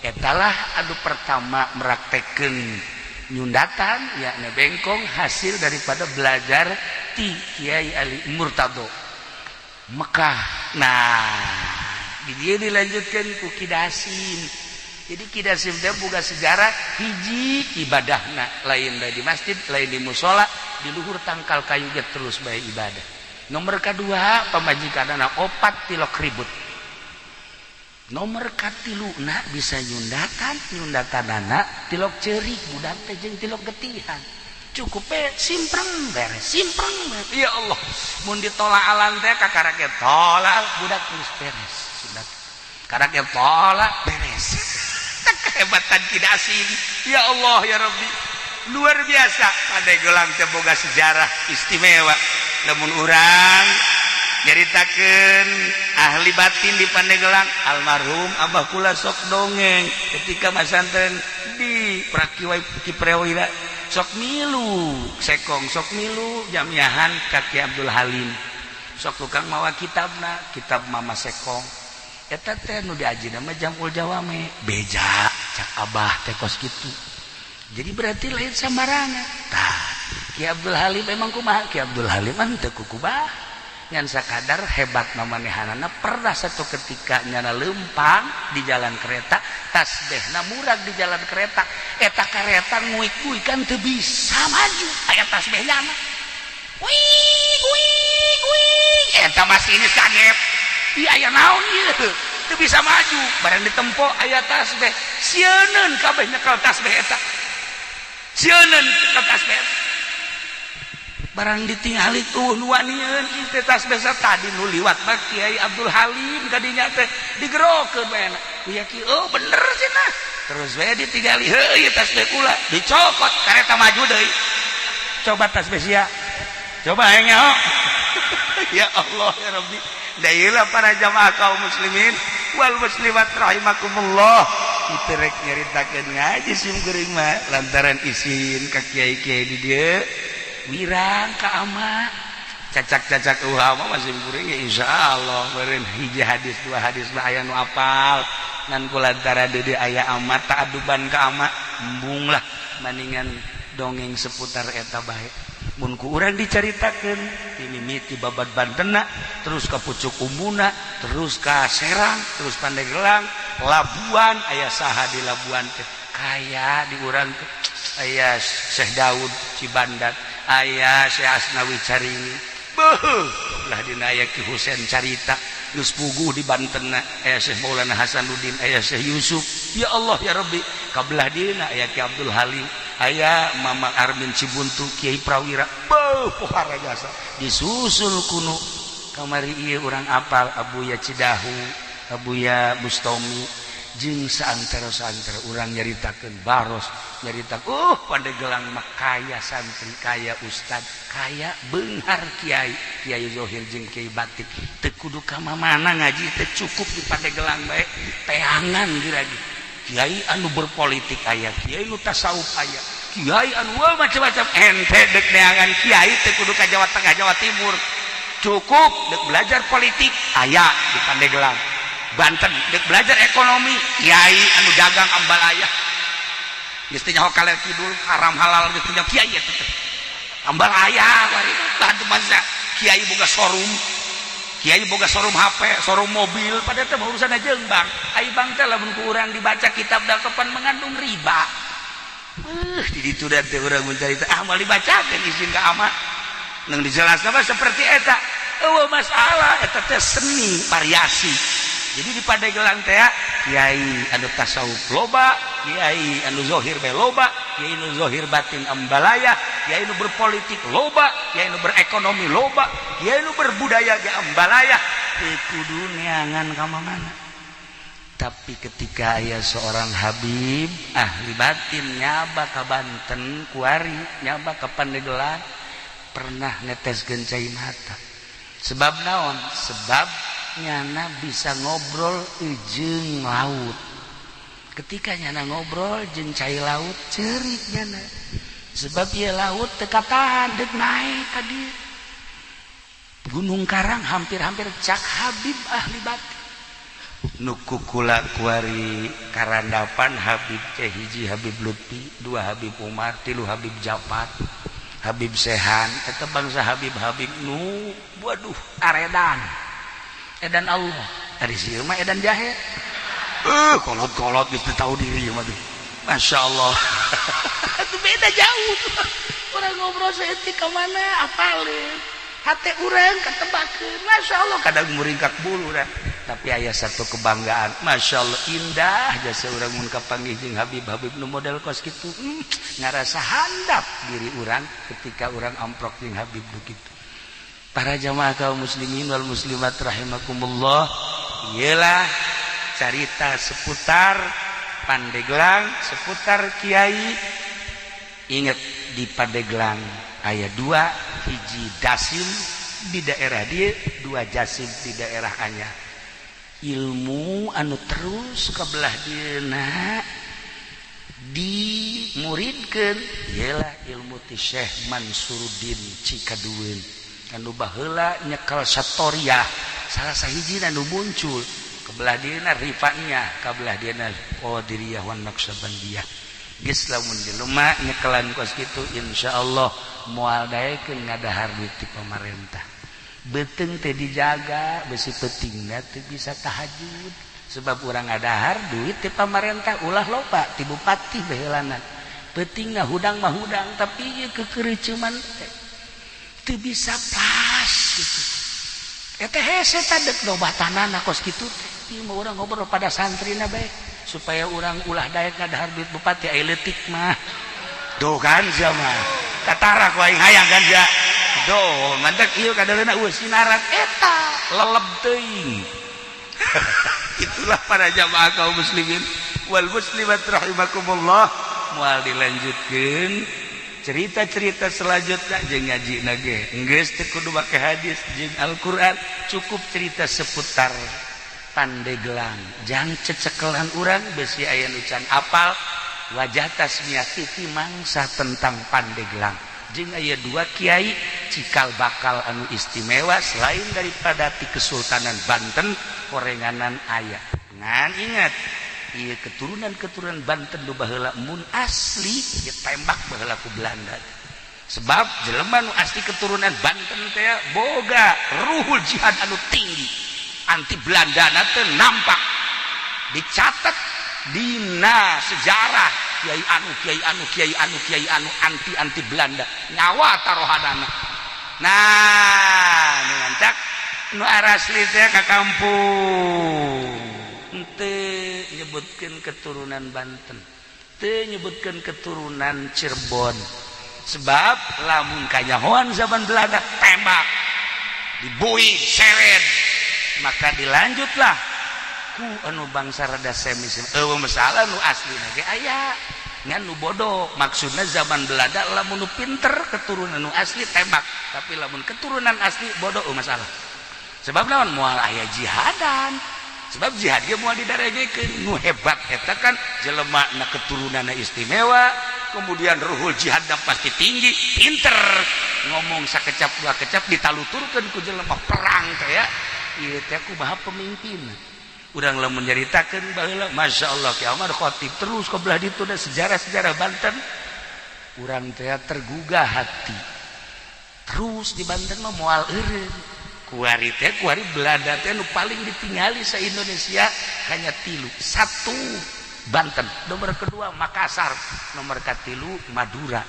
etalah anu pertama meraktekeun nyundatan, yakni bengkong, hasil daripada belajar ti Kiai Ali Murtado Mekah. Nah, di dia dilanjutkan ku Ki Dasim. Jadi Ki Dasim teh boga sejarah hiji, ibadahna lain di masjid, lain di musola, di luhur tangkal kayu ge terus bae ibadah. Nomor kedua, pamajikanana opat, tilok ribut. Nomor katilu na bisa nyundatan, nyundatanana tilok cerik budak teh jeung tilok getihan, cukup simpreng beres, simpreng beres. Ya Allah, mun ditolak alam teh kakara ge tolak budak geus beres sunat, karena ge tolak beres. Kehebatan Ki Dasim, ya Allah, ya Rabbi, luar biasa. Pandeglang teh boga sejarah istimewa. Lamun urang nyaritakeun ahli batin di Pandeglang, almarhum Abah kula sok dongeng ketika masantren di Prakiwai Kiprawira, sok milu sekong, sok milu jamiahan ka Ki Abdul Halim, sok tukang mawa kitabna, kitab Mama Sekong eta teh nu diajina mah Jamul Jawame. Beja cak Abah teh kos kitu. Jadi berarti lain sambarangan. Tah, Ki Abdul Halim emang kumaha? Ki Abdul Halim mah teu kukubah, ngan sakadar hebat manehanana. Pernah satu ketika nyana lempang di jalan kereta, tasbehna murag di jalan kereta eta. Kereta nguik-nguik kan teu bisa maju, aya tasbeh nyana, wih wih wih. Eta masinis kaget, iya, aya naon ieu, teu bisa maju. Barang ditempo aya tasbeh, sieuneun kabeh nyekel tasbeh eta, sieuneun nyekel tasbeh. Barang ditingali tuh nu wanian teh tasbeh. Tadi nu liwat mah Kiai Abdul Halim. Kadinya teh digerokeun bae ya ki. Oh, bener cenah. Terus we ditingali, heuh, ieu tasbeh kula. Dicokot, kareta maju deui. Coba tasbeh sia, coba hayang nyaho. Ya Allah, ya Rabbi. Dailah para jamaah kaum muslimin wal muslimat rahimakumullah, itu rek nyaritakeun ngaji sim kuring mah lantaran isin ka kiai-kiai di dieu, wirang ka ama, cacak-cacak ulama masih kuring ya. Insyaallah meureun hiji hadis, dua hadis mah aya nu apal, ngan kulantaran deui aya ama, ta'aduban ka ama, embung lah, maningan dongeng seputar eta bae. Mun ku urang dicaritakeun ti mimiti babad Bantena, terus ka Pucuk Umbuna, terus ka Serang, terus Pandeglang, Labuan, aya saha di Labuan teh? Kaya di urang teh aya Syekh Daud Cibandat, aya Syekh Asnawi Carini, beuh lah dina aya Ki Husein Carita geus puguh di Banten, aya Syekh Maulana Hasanuddin, aya Syekh Yusuf. Ya Allah, ya Rabbi, kabelah dina aya Ki Abdul Halim, aya Mama Armin Cibuntu, Kiai Prawira, beuh pohara jasa. Disusul kuno kamari ieu urang apal Abuya Cidahu, Abuya Bustomi, jeung saantero-saantero. Urang nyaritakeun Baros, nyarita Pandeglang mah kaya santri, kaya ustad, kaya beunghar kiai, Kiai Zohir jeung Kiai Batin. Teu kudu ka mana ngaji teh, cukup di Pandeglang bae teangan lagi. Kiai anu berpolitik aya, kiai nu tasawuf aya, kiai anu macam-macam. Ente dek neangan kiai teu kudu ka Jawa Tengah, Jawa Timur, cukup dek belajar politik aya di Pandeglang, Banten. Dek belajar ekonomi, kiai anu dagang ambalaya geus teu nyaho kaler kidul, haram halal geus teu nyaho. Kiai eta teh ambalaya bari bantu masa kiai boga showroom. Kiai boga showroom HP, showroom mobil, pada teh urusan aja bank. Ai bank teh lamun ku urang dibaca kitab da kapan mengandung riba. Di ditu da teh urang mencari, ah, moal dibacakeun, izin ka ama. Nang dijelasna mah seperti eta. Eueuh masalah, eta teh seni variasi. Jadi di Pandeglang teh kiai anu tasawuf loba, kiai anu zohir bae loba, kiai anu zohir batin ambalaya, kiai anu berpolitik loba, kiai anu berekonomi loba, kiai anu berbudaya ge ambalaya. Teu kudu neangan ka mana. Tapi ketika aya seorang Habib ahli batin nyaba ka Banten kuari, nyaba ka Pandeglang, pernah neteskeun cai mata. Sebab naon? Sebab nyana bisa ngobrol jeung laut. Ketika nyana ngobrol jeung cai laut, cerik nyana, sebab ieu laut teu katahan deuk naik ka dieu. Gunung Karang hampir-hampir, cak Habib ahli batin nu kukula kuari karandapan. Habib teh hiji Habib Lutfi, dua Habib Umar, tilu Habib Jafar, Habib Sehan. Eta bangsa Habib-habib nu waduh, aredan edan Allah. Ari sieun mah edan jahe, kolot-kolot gitu, tahu diri mah tuh. Masya Allah, itu beda jauh. Orang ngobrol saeutik ka mana apalin hate urang katebakeun. Masya Allah, kadang muringkak bulu dah. Tapi aya satu kebanggaan, Masya Allah, indah jasa urang mun kapanggih jeung Habib-habib nu model kos kitu. Ngarasa handap diri urang ketika urang amprok jeung Habib nu kitu. Para jamaah kaum muslimin wal muslimat rahimakumullah, iyalah carita seputar Pandeglang, seputar kiai. Ingat, di Pandeglang aya dua, hiji Dasim di daerah dia, dua Jasim di daerah Anyar. Ilmu anu terus kebelah dieuna dimuridkeun ialah ilmu ti Syekh Mansuruddin Cikadueun anu baheula nyekel Satoriah, salah sahiji anu muncul kebelah dieuna Rifa'iyah, kabelah dieuna Qadiriyah wan Naqsabandiyah. Geus, lamun jelema nyekelan kos kitu, insyaallah moal daekeun ngadahar duit ti pamarentah. Beuteung teh dijaga, besi peutingna teu bisa tahajud sebab urang ngadahar duit ti pamarentah. Ulah loba ti bupati baheulana, peutingna hudang mah hudang, tapi ieu kekereuceuman teh teu bisa pas gitu. Eta hese tadek dobatanana kos kitu teh. Ieu mah urang ngobrol pada santrina bae supaya urang ulah daek ngadahar duit bupati. Ai leutik mah tuh kan sia mah katara ku aing hayang kan sia. Doh, mantak ieu kadaleuna eueuh sinaran eta leleb teuing. Itulah para jamaah kaum muslimin wal muslimat rahimakumullah. Moal dilanjutkeun cerita-cerita selanjutnya jeung ngaji ge geus teu kudu make hadis jeung Al-Qur'an, cukup cerita seputar Pandeglang. Jang cecekelan urang besi aya nu can apal wajah tasmiah TV mangsa tentang Pandeglang jeung aya dua kiai cikal bakal anu istimewa selain daripada ti Kesultanan Banten korenganan aya. Ngan ingat, ieu keturunan-keturunan Banten nu baheula mun asli ditembak baheula ku Belanda, sebab jelema nu asli keturunan Banten teh boga ruhul jihad anu tinggi, anti Belanda teh nampak dicatat dina sejarah, kiai anu, kiai anu, kiai anu, kiai anu anti anti Belanda, nyawa taruhanana. Nah, nu ngancak nu arasli teh ka kampung henteu nyebutkeun keturunan Banten, teu nyebutkeun keturunan Cirebon, sebab lamun kanyahoan zaman Belanda tembak, dibui, seret. Maka dilanjutlah ku anu bangsa rada semi. Eueuh masalah, nu asli ge aya ngan nu bodoh. Maksudna zaman Belanda lamun nu pinter keturunan nu asli tembak, tapi lamun keturunan asli bodoh, eueuh masalah. Sebab naon? Moal aya jihadan, sebab jihad ge moal didaregekeun. Nu hebat eta kan jelema na keturunanna istimewa, kemudian ruhul jihad pasti tinggi, pinter ngomong sakecap dua kecap ditaluturkeun ku jelema perang teh ya. Ieu teh kumaha pemimpin urang lamun nyaritakeun baheula. Masya Allah, Ki Ahmad Khatib terus ke belah ditu da sejarah-sejarah Banten urang teh tergugah hati. Terus di Banten mah moal eureun. Kuari teh, kuari Belanda teh nu paling ditinggali sa Indonesia hanya tilu. Satu Banten, nomor kedua Makassar, nomor katilu Madura.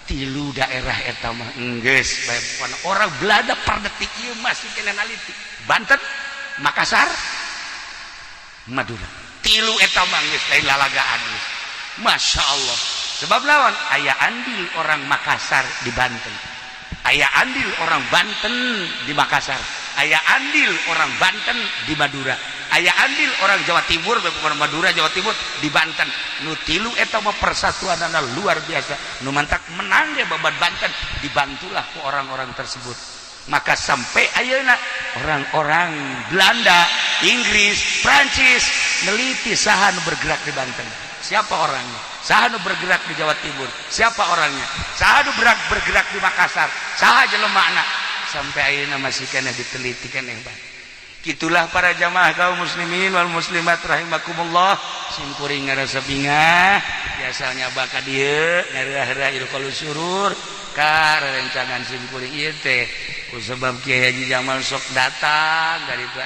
Tilu daerah eta mah enggeus bae, orang Belanda per detik ieu masih kena naliti. Banten, Makassar, Madura. Tilu eta mah geus lain lalagaan geus. Masya Allah. Sebab lawan aya andil orang Makassar di Banten, aya andil orang Banten di Makassar, aya andil orang Banten di Madura, aya andil orang Jawa Timur, bukan Madura, Jawa Timur di Banten. Nu tilu eta mah persatuan luar biasa. Nu mantak menang ge babat Banten dibantulah ku orang-orang tersebut. Maka sampai ayeuna orang-orang Belanda, Inggris, Prancis neliti saha nu bergerak di Banten, siapa orangnya, saha nu bergerak di Jawa Timur, siapa orangnya, saha nu bergerak di Makassar, saha jelemana. Sampai ayeuna masih kena diteliti keneh bae. Gitulah para jamaah kaum muslimin wal muslimat rahimakumullah. Simkuring ngarasa bingah biasanya baka dieu ngareurah ilqaul surur ka rerencangan simkuring ieu teh ku sebab Kiai Haji Jamal sok datang dari itu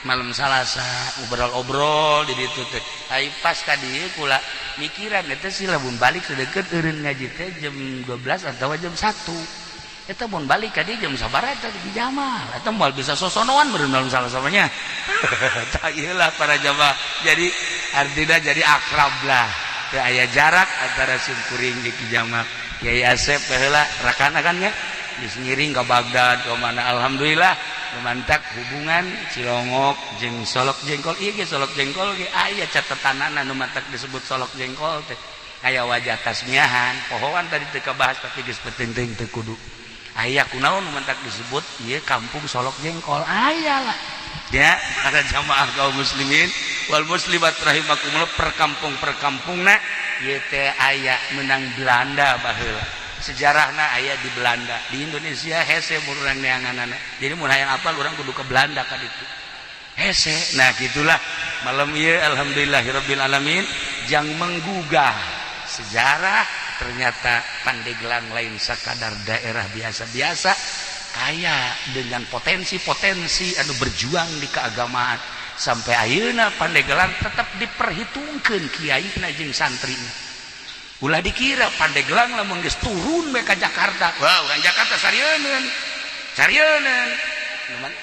malam Salasa ngobrol-obrol di ditu teh. Ai pas ka dieu kula mikiran eta sih, lamun balik sedeket eureun ngaji teh jam 12 atau jam 1, eta mun balik ka dieu jam sabaraha eta di Jamal eta moal bisa sosonoan meureun malam Salasa mah nya. Tah, ieu lah para jamaah, jadi artinya jadi akrab lah, teu aya jarak antara simkuring jeung Ki Jamal. Kiai Asep baheula rakana kan nya, geus ngiring ke Baghdad ke mana. Alhamdulillah memantak hubungan Cilongok jeung Solok Jengkol. Ieu ge Solok Jengkol ge aya catetanana nu mantak disebut Solok Jengkol teh aya wajah tasmiahan pohoan tadi teu kabahas, tapi geus penting teu kudu aya kunaon nu mantak disebut ieu kampung Solok Jengkol. Aya lah ya para jamaah kaum muslimin wal muslimat rahimakumullah, perkampung perkampungna ieu teh aya menang Belanda baheula, sejarahna aya di Belanda. Di Indonesia hese mun urang neanganana, jadi mun hayang apal urang kudu ke Belanda ka ditu hese. Nah, gitulah malam ieu, alhamdulillahirabbil alamin, jang menggugah sejarah. Ternyata Pandeglang lain sakadar daerah biasa-biasa, kaya dengan potensi-potensi anu berjuang di keagamaan. Sampai ayeuna Pandeglang tetap diperhitungkan kiai na jeung santrina. Ulah dikira Pandeglang lamun geus turun we ka Jakarta, wah, urang Jakarta sarieun sarieun,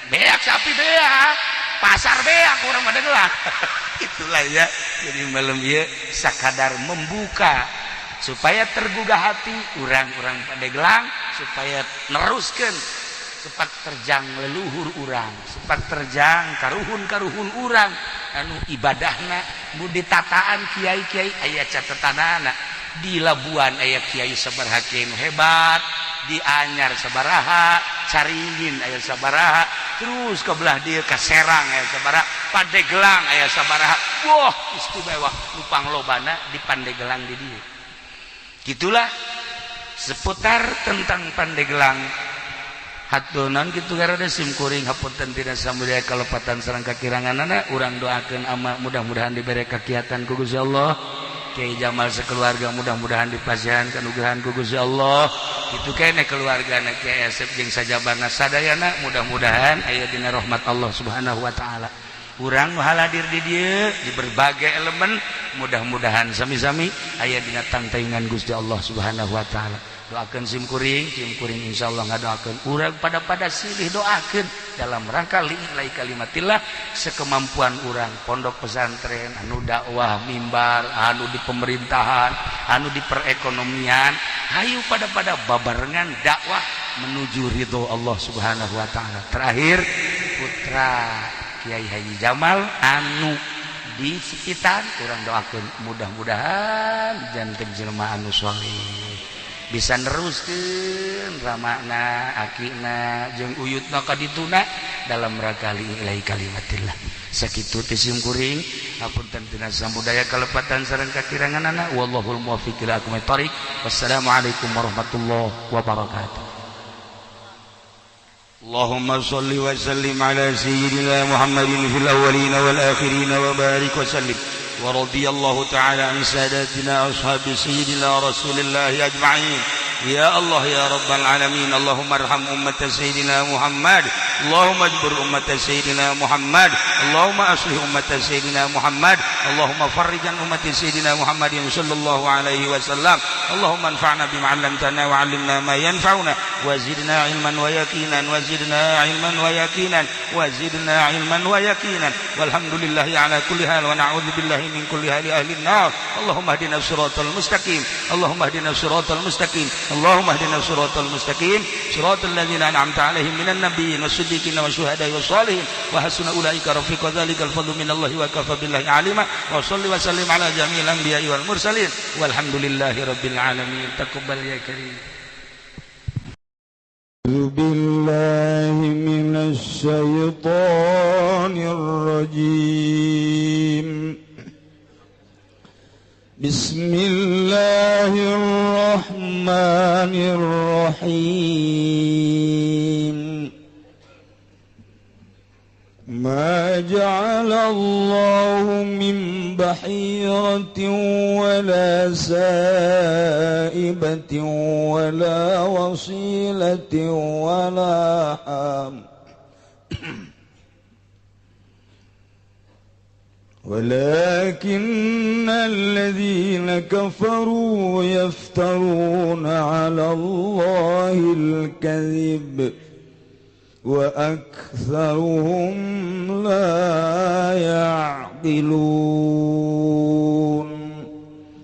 beak sapi, beak pasar, beak urang Pandeglang. Itulah ya, jadi malam ieu sakadar membuka supaya tergugah hati orang-orang Pandeglang supaya neruskan sepak terjang leluhur urang, sepak terjang karuhun-karuhun urang anu ibadahna nu ditataan kiai-kiai. Aya catatanana di Labuan aya kiai sabaraha, kiai nu hebat di Anyar sabaraha, Caringin aya sabaraha, terus ke belah dieu ka Serang aya sabaraha, Pandeglang aya sabaraha. Wah, istimewa nu panglobana di Pandeglang di dieu. Gitulah seputar tentang Pandeglang. Hatunan gitu karena sim kuring hapunten tina samudaya kalepatan sareng kakiranganana. Urang doakeun ama mudah-mudahan diberi kakiatan ku Gusti Allah, Kiai Jamal sekeluarga mudah-mudahan dipasihan kanugrahan ku Gusti Allah. Kitu keneh keluargana Kiai Asep jeung sajabana sadayana mudah-mudahan aya dina rahmat Allah Subhanahu wa taala. Urang nu hadir di dieu di berbagai elemen mudah-mudahan sami-sami aya dina tangtaingan Gusti Allah Subhanahu wa taala. Doakan sim kuring, sim kuring insyaallah ngadoakeun urang pada silih doakeun dalam rangka li'i'lai kalimatillah sekemampuan urang, pondok pesantren anu dakwah mimbar, anu di pemerintahan, anu di perekonomian, hayu pada babarengan dakwah menuju ridho Allah Subhanahu wa taala. Terakhir, putra Kiai Haji Jamal anu di sekitar urang doakeun mudah-mudahan janten jelema anu soleh, bisa neruskeun ramana, akina jeung uyutna ka dituna dalam rangka li'i'lai kalimatillah. Sakitu ti sim kuring, hapunten tina samudaya kalepatan sareng kakiranganana. Wallahul muwaffiq ila aqwamit thoriq. Wassalamualaikum warahmatullahi wabarakatuh. اللهم صل وسلم على سيدنا محمد في الأولين والآخرين وبارك وسلم، ورضي الله تعالى عن ساداتنا أصحاب سيدنا رسول الله أجمعين. Ya Allah ya Rabbal alamin. Allahumma arham ummat sayyidina Muhammad. Allahumma ajbur ummat sayyidina Muhammad. Allahumma aslih ummat sayyidina Muhammad. Allahumma farrijan ummat sayyidina Muhammadin sallallahu alaihi wasallam. Allahumma anfa'na bima 'allamtana wa 'allimna ma yanfa'una wa zidna ilman wa yaqinan wa zidna ilman wa yaqinan wa zidna ilman wa yaqinan. Walhamdulillahi ala kulli hal wa na'udzu billahi min kulli hali ahli an-nar. Allahumma ihdina siratal mustaqim. Allahumma ihdina siratal mustaqim. Allahumma ihdina siratal mustaqim. Siratal ladzina an'amta 'alaihim minan nabiyyin was-siddiqin wasyuhada'i was-salihin wa hasuna ulaika rafiqa. Dzalikal fadlu minallahi wa kafa billahi alima. Wa shalli wa sallim ala jami'il anbiya'i wal mursalin. Walhamdulillahi rabbil alamin. Taqabbal ya karim. بالله من الشيطان الرجيم. بسم الله الرحمن الرحيم. ما جعل الله من بحيرة ولا سائبة ولا وصيلة ولا حام ولكن الذين كفروا يفترون على الله الكذب وأكثرهم لا يعقلون.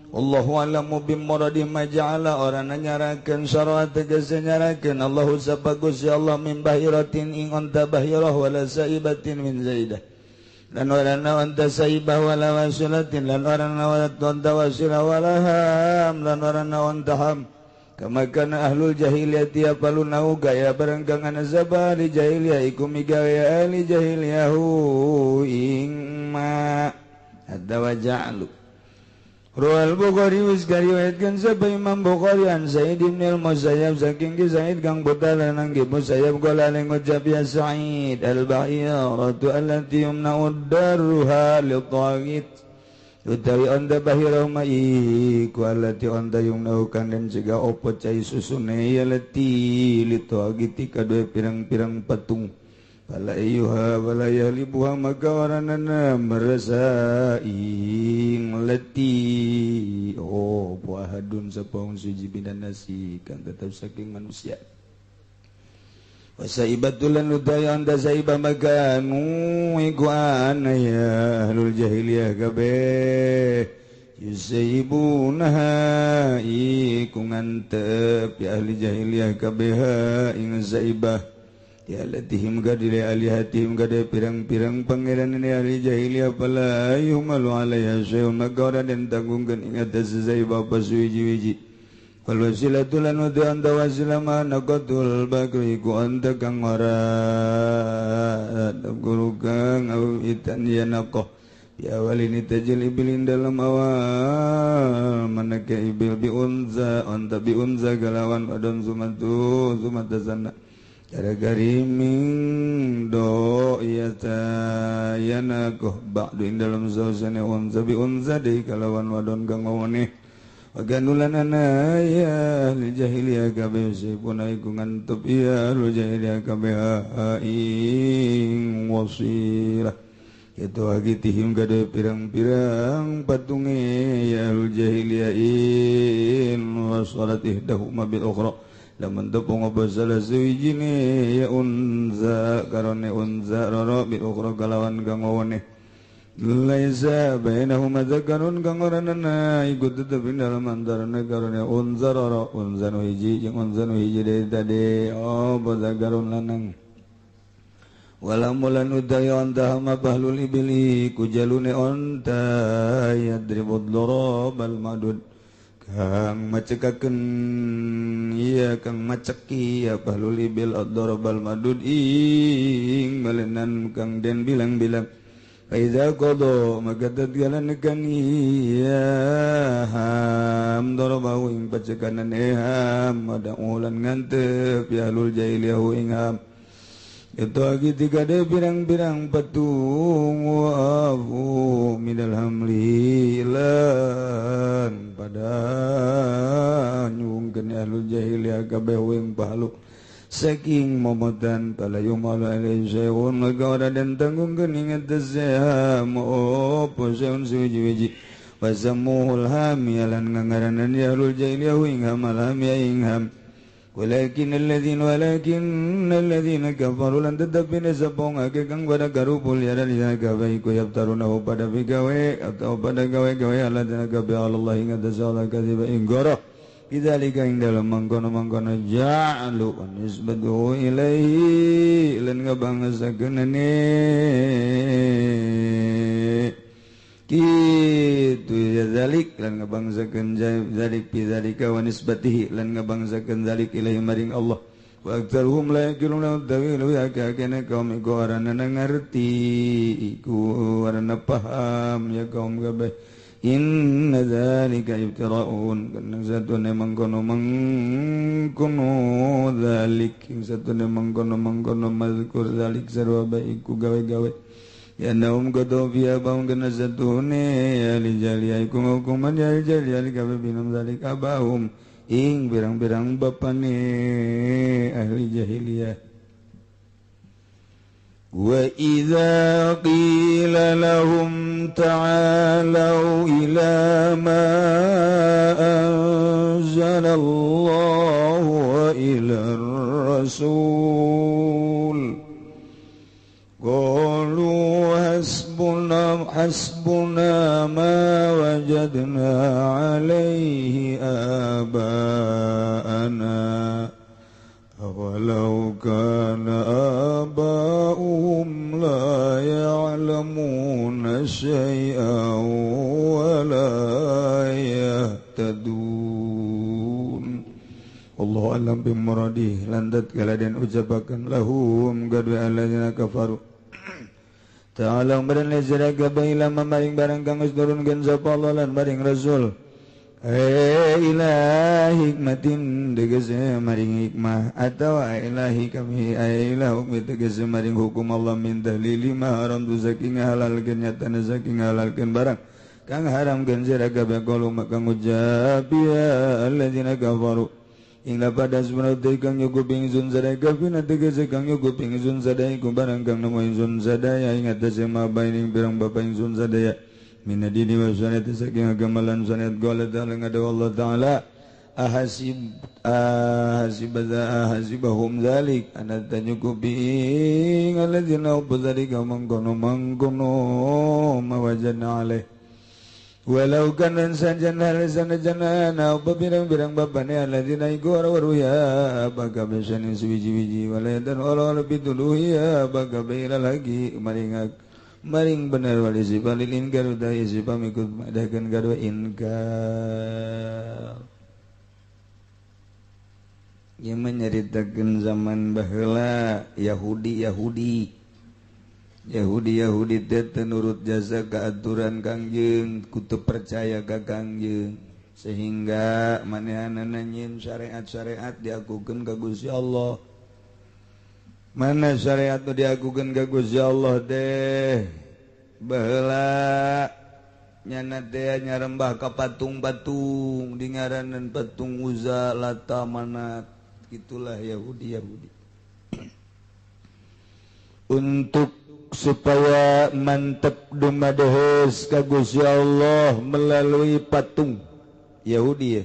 Allahu a'lamu bimuradi ma ja'ala orana nyarakeun sarwa tegese nyarakeun Allahu sabagus ya Allah min bahiratin ing onta bahirah wala saibatin min zaidah lan orana onta saibah wala wasilatin lan orana onta wasilah wala ham lan orana onta ham. Kama kana ahlul jahiliyah yapalunau gaya barengkangan azab ahli jahiliyah iku migawe ahli jahiliyahu ing ma hadda wa ja'alu. Ruwal Bukhari wis gariwayatkeun sapa Imam Bukhari an Sa'id bin al-Musayyab saking ki Sa'id kang putra nang ki Musayyab qala ngucap ya Sa'id al-bahiratu allati yumna'u darruha li-taghit utawi onda bahirah ma iku allati onda yumna'u kang den cegah opo cai susune ya lati li-taghit kadue pirang-pirang patung. Fala ayyuha wala yahlibuha maka waranana merasa ing leti oh buahadun sapong suji bidan nasi kan tetap saking manusia. Wasaibatulan udaya anda saibah maka nu iku ana ya ahlul jahiliyah kabeh yusaibunaha iku ngantep ya ahli jahiliyah kabeh ing saibah ya latihim gadile alihatihim gade pirang-pirang pangeran ini ahli jahiliyah fala yumalu alaiha syai'un maka ora den tanggungkeun ing atas saibah pasuwiji-wiji. Wal wasilatu lan udu anta wasila ma naqatul bakri ku anta kang ora guru kang awitan ya naqah ya walini tajil ibilin dalam awal manaka ibil bi unza anta bi unza galawan adon sumatu sumatazana cara gariming do iya tayana koh ba'du ing dalam sausane unza bi unza deui kalawan wadon kang wone waganulan ana ya ahli jahiliyah kabeh sipun iku ngantup ya ahli jahiliyah kabeh ing wasilah itu agitihim gade pirang-pirang patunge ya ahli jahiliyah in wasalat ihdahuma bil ukhra lamun tepung apa salah suwijine ya unza karone unza roro bil ukhra kalawan kang wone laisa bainahuma dzakarun kang ora nana iku tetep ing dalem antarane karone unza roro unza nu hiji jeung unza nu hiji deui tadi apa zakarun lanang wala mulan udaya anta hama bahlul ibli kujalune onta yadribud darabal madud kang macekakeun iya kang maceki ya bahlul ibil ad-darabal madud ing balenan kang den bilang-bilang fa iza qada maka tatgalan kang iya ham darabahu ing pacekanan eham ada ulan ngantep ya ahlul jahiliyah ing ham Itu lagi tiga de pirang-pirang patung wa afu minal hamli lan pada nyungkeun ahlul jahiliyah kabeh wing pahalu saking momotan pala yumalu alaihi syai'un maka ora den tanggungkeun ing tazam opo syai'un suwiji-wiji wazamuhul hami lan ngangaranan ahlul jahiliyah ing hamal hami ing ham walakin alladziina kafaru lan tetepine sapa ngake kang pada garupul ya lan gawe iku yaftarunahu pada bigawe atau pada gawe-gawe alladzina kafaru Allah ing tazala kadziba ing goro bidzalika ing dalem mangkono-mangkono ja'alu nisbatu ilaihi lan ngabangesakeunane kitu ya zalik lan ngabangsakeun zalik bi zalika wa nisbatihi lan ngabangsakeun zalik ilaihi maring Allah wa aktsaruhum la yaqiluna tawilu ya kana kaum iku arana ngarti iku arana paham ya kaum kabeh inna zalika ibtira'un kana satune mangkono mangkono zalik satune mangkono mangkono mazkur zalik sarwa iku gawe-gawe ya naum qadu fiha baun kana satune ya lijali iku hukuman ya lijali kabeh binum zalik abahum ing pirang-pirang bapane ahli jahiliyah wa idza qila lahum ta'alu ila ma anzalallahu wa ila rasul qalu hasbuna ma wajadna alaihi aba'ana awalau kana aba'uhum la ya'lamuna syai'an wa la yahtadun. Allahu a'lam bimuradi landat kaladen ucapakan lahum gadwa alladzina kafaru ta'ala badan lezira gabaila mamaring barang kang geus nurunkeun sapa Allah lan maring Rasul ila hikmatin tegese maring hikmah atawa ilahi kami ila hukmi tegese maring hukum Allah min tahlili ma haram tu saking halalkeun nyatana saking halalkeun barang kang haramkeun sira kabeh qalu maka ngucap ya alladzina kafaru ing pada sebenarnya kang nyukup ingsun sadaya kafina tegese kang nyukup ingsun sadaya iku barang kang nemu ingsun sadaya ing atase mabaining pirang bapa ingsun sadaya minadini wa sunnati saking agama lan sunnat qala ta'ala ngada Allah ta'ala ahasibahum zalik anata nyukupi ing alladzina ubdzalika mangkono mangkono mawajana alaih walau kana sanjana sanjana apa pirang-pirang bapane alladzina iku ora ya baka besane suwiji-wiji wala dan ora lebih ya baka bela lagi maring maring bener wali sifalil inkar utai sifam ikut madakan kadua inkar. Ieu menyeritakeun zaman baheula Yahudi Yahudi teh nurut jasa keaturan Kangjeng kutu percaya ka Kangjeng sehingga manehanana nyieun syariat-syariat diakukeun ka Gusti Allah. Mana syariat nu diakukeun ka Gusti Allah teh baheula nyana teh nyarembah ka patung-patung di ngaranan patung Uzza, Lata, Manat, gitulah Yahudi. Untuk supaya mantep dumadehes ka Gusti Allah melalui patung Yahudi ya.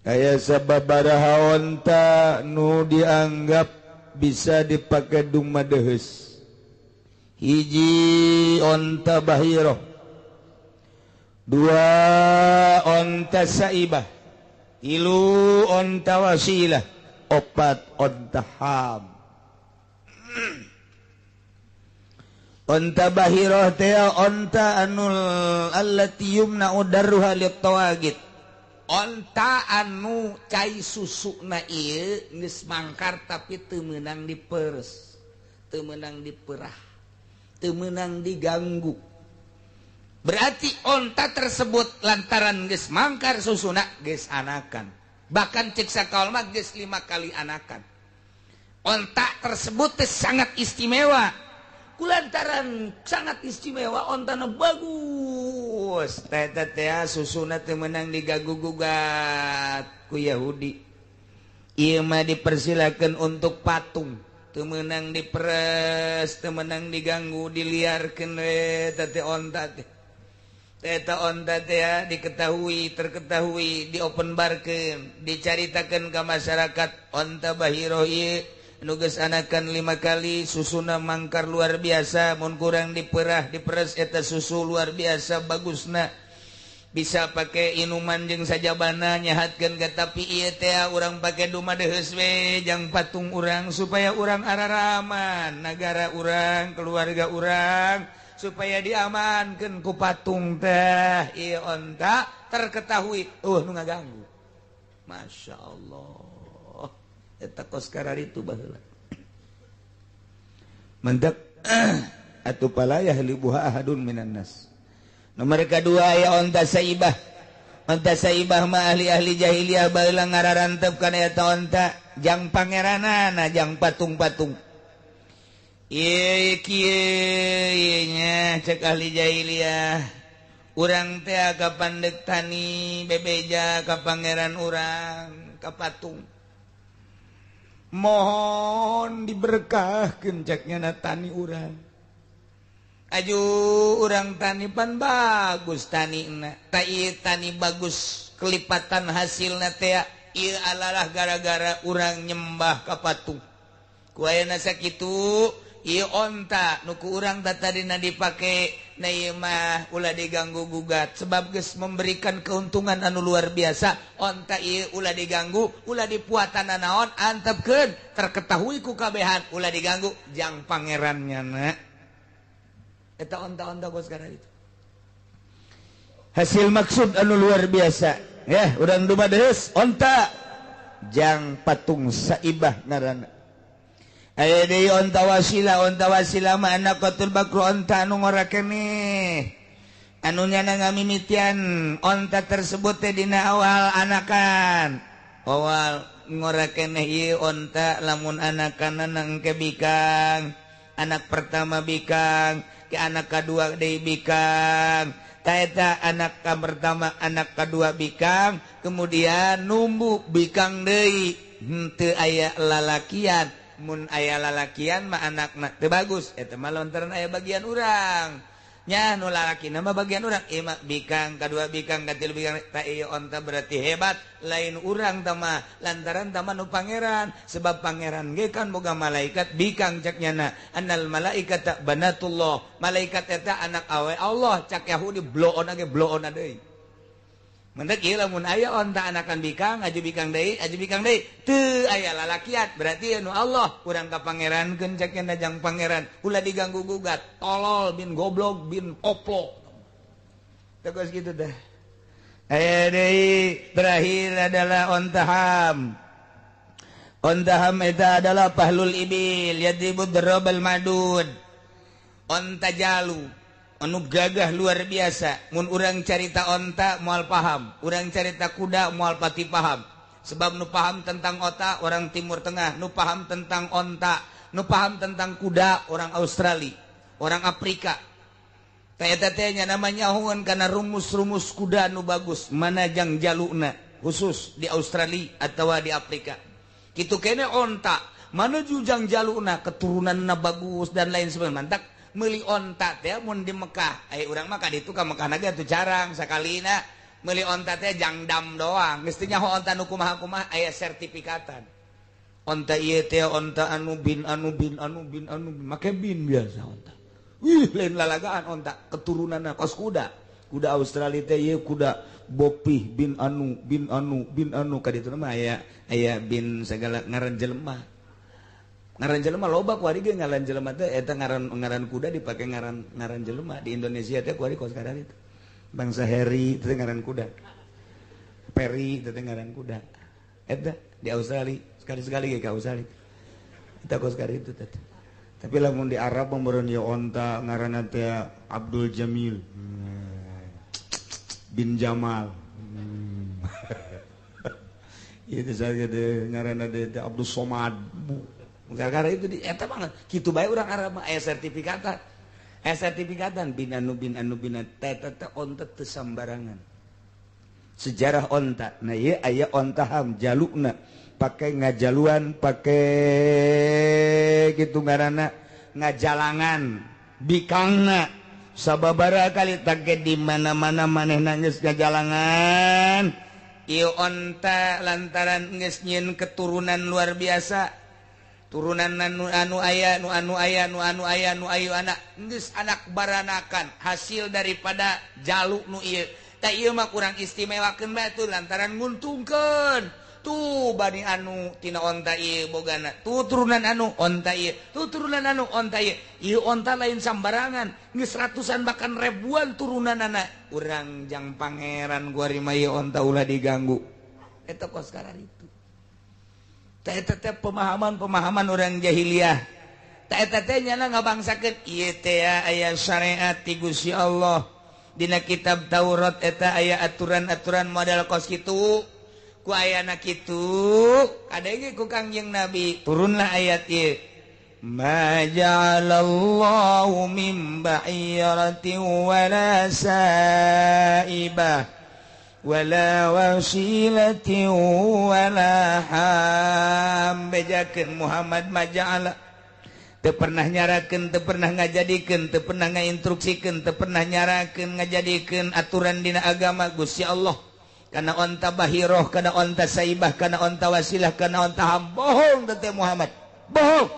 Aya sababaraha onta nu dianggap bisa dipakai dumadehes. Hiji onta bahirah, dua onta saibah, tilu onta wasilah, opat onta ham. Onta bahirah teh onta anul allati yumna'u darruha lit-tawagit. Onta anu cai susuna ieu geus mangkar tapi teu meunang diperes, teu meunang diperah, teu meunang diganggu. Berarti onta tersebut lantaran geus mangkar susuna geus anakan. Bahkan cek sakaol mah geus 5 kali anakan. Onta tersebut teh sangat istimewa. Kulantaran sangat istimewa, ontana bagus. Teh teh susuna teh menang digagu gugat ku Yahudi. Ieu mah dipersilakan untuk patung. Teu meunang diperes, teu meunang diganggu, diliarkeun we teh onta teh. Eta onta teh ya, diketahui, terketahui, diopenbarkeun, dicaritakeun ka masyarakat onta Bahiroh ieu nu geus anakan 5 kali, susuna mangkar luar biasa, mun kurang diperah diperes eta susu luar biasa bagusna, bisa pakai inuman jeung sajabana nyehatkeun ka. Tapi ieu teh urang pake dumadeheus we jang patung urang supaya urang araraman nagara urang, keluarga urang, supaya diamankeun ku patung teh. Ieu onta terketahui nu ngaganggu. Masya Allah, eta kos kararitu baheula mendak atuh fala yahlibuha ahadun minan nas. Nomor kedua ya onta saibah. Onta saibah mah ahli-ahli jahiliyah baheula ngararantep kana eta onta jang pangeranana, jang patung-patung. Ieu kieu nya cek ahli jahiliyah, urang teh kapan deuk tani bebeja ka pangeran urang, ka patung, mohon diberkahkeun ceknya na tani urang. Aju urang tani pan bagus tani na, ta ieu tani bagus kelipatan hasilna teh ieu alalah gara-gara urang nyembah ka patung. Ku ayeuna sakitu ieu onta nu ku urang tadina dipake na ieu mah ulah diganggu gugat sebab geus memberikan keuntungan anu luar biasa. Onta ieu ulah diganggu, ulah dipuatan naon, antepkeun terketahui ku kabehan, ulah diganggu jang pangerannya na. Eta onta-onta kos karena itu hasil maksud anu luar biasa ya. Urang dumadeus onta jang patung saibah ngaranna. Aya deui onta wasila. Onta wasila mah naqatul bakru, onta anu ngora keneh anu nyana ngamimitian onta tersebut teh dina awal anakan, awal ngora keneh ieu onta lamun anakan engke bikang, anak pertama bikang, ke anak kedua deui bikang. Taeta anak ka pertama, anak kedua bikang, kemudian numbu bikang deui, henteu aya lalakian. Mun aya lalakian mah anakna teu bagus, eta mah lantaran aya bagian urang nya, nu lalakina mah bagian urang. Ieu mah bikang kadua, bikang katilu, bikang ta ieu onta berarti hebat, lain urang tah mah lantaran tah mah nu pangeran, sebab pangeran ge kan boga malaikat bikang cek nyana, annal malaikata banatullah, malaikat eta anak awe Allah cak Yahudi, bloon ge bloon deui. Mentek ieu lamun aya onta anakan bikang, aju bikang deui, aju bikang deui, teu aya lalakian berarti nu Allah, urang ka pangerankeun cek nya jang pangeran, ulah diganggu gugat, tolol bin goblok bin koplok. Tegas gitu dah. Aya deui terakhir adalah ontaham. Ontaham eta adalah pahlul ibil yadribu darabal madud. Onta jalu anu gagah luar biasa. Mun urang carita onta moal paham, urang carita kuda moal pati paham, sebab nu paham tentang onta orang Timur Tengah, nu paham tentang onta, nu paham tentang kuda orang Australia, orang Afrika. Teh teh nya namanya hun karena rumus-rumus kuda nu bagus mana jang jaluna khusus di Australia atau di Afrika. Kitu kene onta mana jujang jaluna keturunanna bagus dan lain sebagainya. Mantak meuli onta teh mun di Mekah, ai urang mah ka ditu ka Mekah na ge atuh jarang sakalina meuli onta teh jang dam doang, geus teu nyaho onta nu kumaha-kumaha, aya sertifikatan. Onta ieu teh onta anu bin anu bin anu bin anu make bin biasa onta. Wih, lain lalagaan onta keturunanna kos kuda. Kuda Australia teh ieu kuda Bopih bin anu bin anu bin anu ka ditu mah aya aya bin segala ngaran jelema. Ngaran jelema loba kuari ge ngaran jelema teh eta ngaran ngaran kuda dipake ngaran ngaran jelema di Indonesia teh kuari kos kadar itu. Bangsa Harry teh ngaran kuda. Perry teh ngaran kuda. Eta di Australia sekali-sekali ge ka Australia. Eta kos kadar itu teh. Tapi lamun di Arab meureun ieu onta ngaranna teh Abdul Jamil bin Jamal. Itu saya deh ngaranna teh Abdul Somad. Gara-gara itu di eta banget. Kitu bae urang Arab mah aya sertifikatan. Aya sertifikatan bin anu bin anu bin teh teh onta teu sambarangan. Sejarah onta. Nah, ieu aya onta ham jalukna pake ngajaluan, pake gitu ngaranna ngajalangan bikangna sababara kali take di mana-mana manehna geus ngajalangan ieu onta lantaran geus nyieun keturunan luar biasa. Turunan anu anu aya nu anu aya nu anu aya nu ayu anak geus anak baranakan hasil daripada jaluk nu ieu. Tah ieu mah kurang istimewakeun bae tuh lantaran nguntungkeun. Tuh bani anu tina onta ieu bogana. Tuh turunan anu onta ieu. Tuh turunan anu onta ieu. Ieu onta lain sambarangan, geus ratusan bahkan ribuan turunanana. Urang jang pangeran gua mah ieu onta ulah diganggu. Eta kos itu. Teh pemahaman-pemahaman orang jahiliyah. Teh teh nyana ngabangsakeun ieu teh aya syariat ti Gusti Allah. Dina kitab Taurat eta aya aturan-aturan model kos kitu. Ku ayana kitu, kadenge ku Kangjeng Nabi turunlah ayat ieu. Ma ja'alallahu min ba'iratin wala sa'ibah wala wasilatin wala ham. Bejakeun Muhammad maja'ala teu pernah nyarakeun, teu pernah ngajadikeun, teu pernah ngainstruksikeun, teu pernah nyarakeun ngajadikeun aturan dina agama Gusti Allah. Kana onta bahiroh, kana onta saibah, kana onta wasilah, kana onta ham. Bohong teh Muhammad, bohong.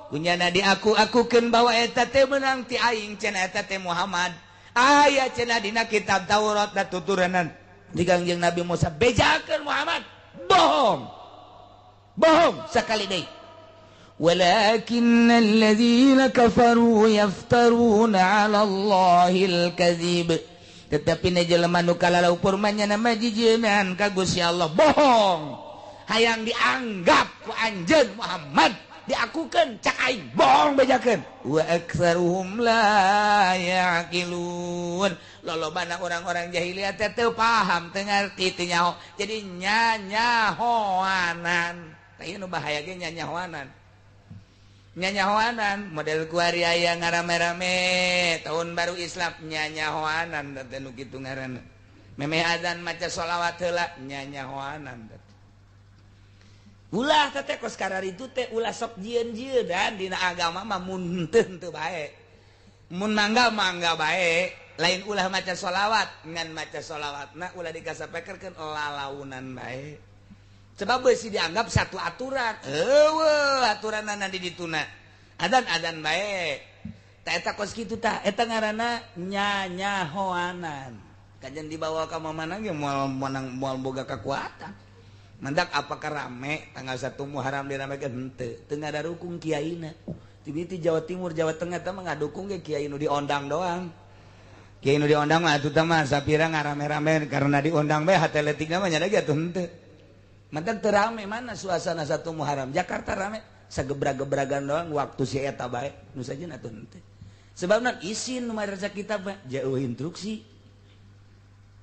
Kunyana di aku-akukeun bahwa eta teh meunang ti aing cenah eta teh Muhammad. Aya cenah dina kitab Taurat da tuturanan di Kangjeng Nabi Musa. Bejakeun Muhammad, bohong. Bohong sakali deui. Walakin alladzina kafaru yaftaruna 'ala Allahil kadzib. Tetapi ne jelema nu kalalaupur mah nyana mah jijieunaan ka Gusti Allah, bohong. Hayang dianggap ku anjeun Muhammad diakukeun cak aing, bohong bejakeun. Wa aktsaruhum la yaqilun. Lolobana orang-orang jahiliyah teh teu paham, teu ngarti, teu nyaho. Jadi nyanyahoanan. Tah ieu nu bahaya ge nyanyahoanan. Nyanyahoanan model kuari aya ngarame-rame tahun baru Islam nyanyahoanan teh nu kitu ngaranna. Memeh azan maca sholawat heula nyanyahoanan teh. Ulah teh kos kararitu teh ulah sok jieun-jieun dan dina agama mah mun henteu teu bae. Mun mangga mangga bae, lain ulah maca sholawat, ngan maca sholawatna ulah dikasapekerkeun lalaunan bae. Sebab beusi dianggap satu aturan. Eueuh aturanana di dituna. Adan-adan bae. Tah eta kos kitu tah, eta ngaranna nyanyahoanan. Kajian dibawa ka mana ge moal menang moal boga kekuatan. Mendak apakah rame tanggal 1 Muharram diramekeun henteu. Teu ngadarukung kiaina. Ti Jawa Timur, Jawa Tengah teh mah ngadukung ge kiai nu diondang doang. Kiai nu diondang mah atuh teh mah sapira ngarame-rame karena diundang bae hate leutikna mah nya ge atuh henteu. Mantan terame mana suasana 1 Muharram Jakarta rame sagebra-gebragan doang waktu si eta bae nu sajen atuh henteu. Sebabna isin nu madrasah kita mah jauh instruksi.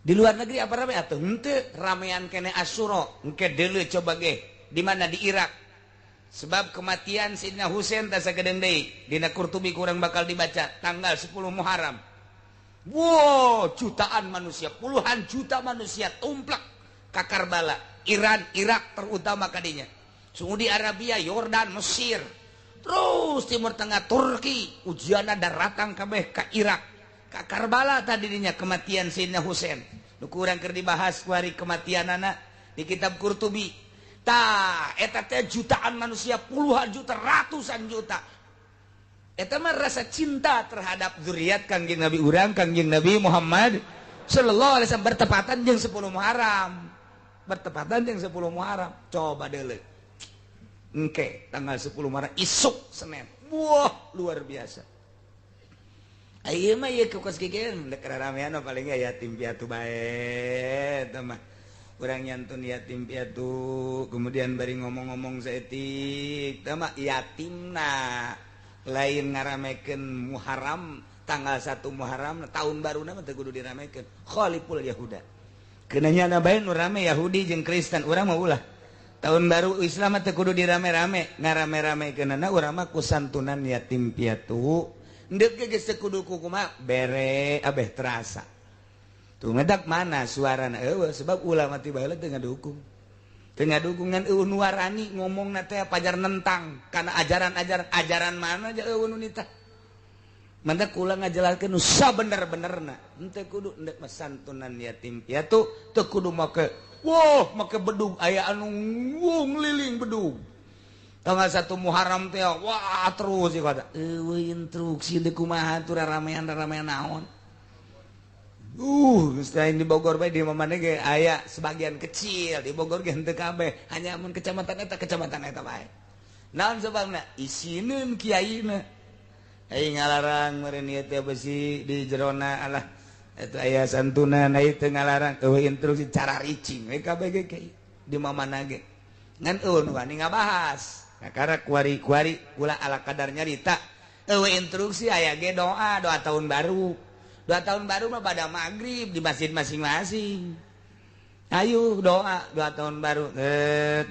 Di luar negeri apa rame atuh henteu, ramean kene Asyura engke deuleu coba ge di mana di Irak. Sebab kematian Sidna Husain teh sagedeung deui dina Qurtubi kurang bakal dibaca tanggal 10 Muharram. Wow, jutaan manusia, puluhan juta manusia tumplak ka Karbala. Iran, Irak terutama kadinya. Saudi Arabia, Yordan, Mesir, terus Timur Tengah, Turki, ujianna daratang kabeh ka Irak, ka Karbala tadinya kematian Sayyidina Husain. Nu kurang keur dibahas kuari kematianana di kitab Qurtubi. Tah, eta teh jutaan manusia, puluhan juta, ratusan juta. Eta mah rasa cinta terhadap zuriat Kangjeng Nabi urang, Kangjeng Nabi Muhammad sallallahu alaihi wasallam bertepatan jeung 10 Muharram. Bertepatan jeung 10 Muharram. Coba deuleu. Engke tanggal 10 Muharram isuk Senin. Wah, luar biasa. Ieu mah ieu kos kieu dek ramean paling yatim piatu bae eta mah. Urang nyantun yatim piatu, kemudian bari ngomong-ngomong saeutik, tah mah yatimna lain ngaramekeun Muharram tanggal 1 Muharram tahun baruna mah teu kudu diramekeun. Khaliful Yahuda. Kenanya na bae nu rame Yahudi jeung Kristen, urang mah ulah. Tahun baru Islam teh kudu dirame-rame, ngarame-ramekeunana urang mah ku santunan yatim piatu. Ndek ge geus teu kudu kumaha bere abeh terasa. Tuh ngedak mana suarana eueuh sebab ulama ti baheula teu ngadukung. Teu ngadukungan eueuh nu warani ngomongna teh pajar nentang kana ajaran-ajaran ajaran mana aja eueuh nu nitah. Mantak kula ngajelaskeun nu sabener-benerna. Henteu kudu ndek mah santunan yatim piatu teu kudu make wah make bedug aya anu ngeliling bedug. Tanggal 1 Muharram teh wah terus ieu kata eueuh instruksi deui kumaha tuh raramean-raramean naon. Geus lain di Bogor bae di mana ge aya sebagian kecil di Bogor ge henteu kabeh hanya mun kecamatan eta bae. Naon sebabna? Isineun kiaina. Ai ngalarang meureun ieu teh besi di jerona alah eta aya santunan ai teu ngalarang eueuh instruksi cara ricing we kabeh ge di mamana ge. Ngan eueuh nu wani ngabahas. Kakara kuari-kuari kula ala kadar nyarita eueuh instruksi aya ge doa doa tahun baru. Doa tahun baru mah pada maghrib di masjid masing-masing. Ayo doa doa tahun baru.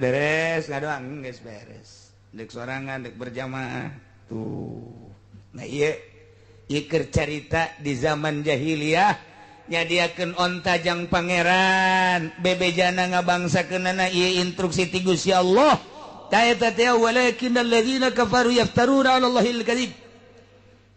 Beres ngadoa geus beres. Dek sorangan dek berjamaah. Tuh. Nah ieu ieu keur carita di zaman jahiliyah nyadiakeun onta jang pangeran bebejana ngabangsakeunana ieu instruksi ti Gusti Allah. Ta eta teh walakinnal ladzina kafaru yaftaruna 'ala Allahil kadzib.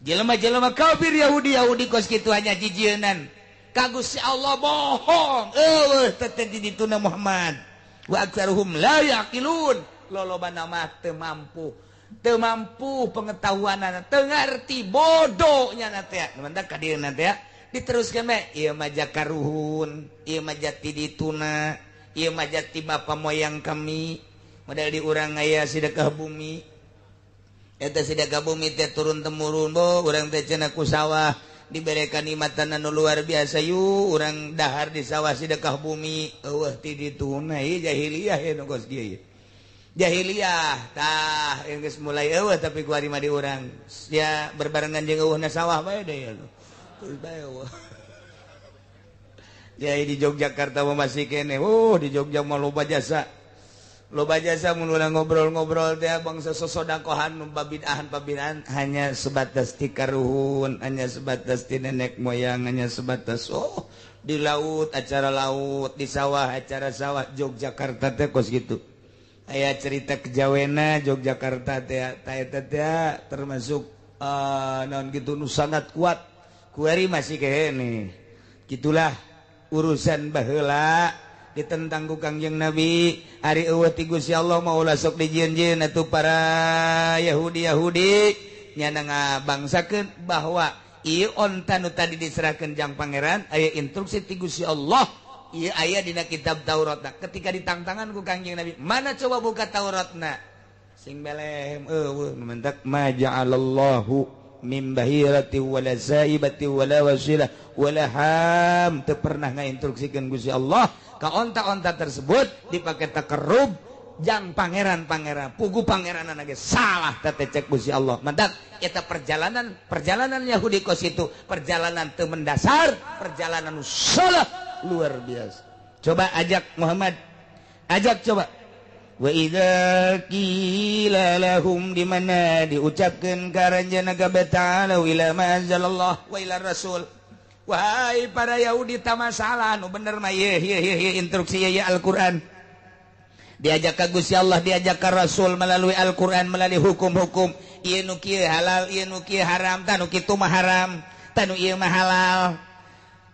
Jelema-jelema kafir Yahudi-Yahudi kos kitu hanya jijienan ka Gusti Allah bohong. Eueuh teh di dituna Muhammad. Wa aktsaruhum la yaqilun. Lolobana mah teu mampu. Teu mampu pengetahuanana, teu ngarti bodohnya na teh. Mantak ka dieuna teh diteruskeun bae ieu mah jakaruhun, ieu mah jati dituna, ieu mah jati bapa moyang kami. Model di urang aya sedekah bumi. Eta sedekah bumi teh turun temurun bo urang teh cenah ku sawah dibere kanikmatan anu luar biasa yu urang dahar di sawah sedekah bumi eueuh ti dituna ieu jahiliyah ieu nu kos kieu ieu. Jahiliyah tah geus mulai eueuh tapi kuari mah di urang ya berbarengan jeung eueuhna sawah bae deui terus bae eueuh. Ya di Yogyakarta mah masih keneh. Oh di Jogja mah loba jasa. Loba jasa mun urang ngobrol-ngobrol teh bangsa sosodakohan nu babid'ahan-babid'ahan hanya sebatas ti karuhun, hanya sebatas ti nenek moyang, hanya sebatas oh di laut acara laut, di sawah acara sawah. Yogyakarta teh kos kitu. Aya cerita kejawena Yogyakarta teh eta teh termasuk naon kitu nu sangat kuat. Kuari masih kene. Gitulah urusan baheula ditentang ku Kangjeng Nabi. Ari eueuh ti Gusti Allah mah ulah sok dijieun-jieun atuh para Yahudi-Yahudi nyana ngabangsakeun bahwa ieu onta nu tadi diserahkeun jang pangeran aya instruksi ti Gusti Allah. Ieu aya dina kitab Tauratna. Ketika ditangtangan ku Kangjeng Nabi, mana coba buka Tauratna? Sing belem eueuh mentak ma ja'alallahu min bahirati wala saibati wala wasilah wala ham. Teu pernah ngainstruksikeun Gusti Allah ka onta-onta tersebut dipake takarrub jang pangeran-pangeran pugu pangeranana ge salah teh cek Gusti Allah. Mantak eta perjalanan Yahudi kos itu perjalanan teu mendasar, perjalanan salah luar biasa. Coba ajak Muhammad, ajak coba. Wa idza qila lahum di mana diucapkeun ka aranjeunna kabeh ta'ala ila ma anzalallah wa ila rasul. Wahai para Yahudi ta masalah nu bener mah ye ye ye instruksi ye Al-Qur'an. Diajak ka Gusti Allah, diajak ka Rasul melalui Al-Qur'an, melalui hukum-hukum. Ieu nu kieu halal, ieu nu kieu haram, tah nu kitu mah haram, tah nu ieu mah halal.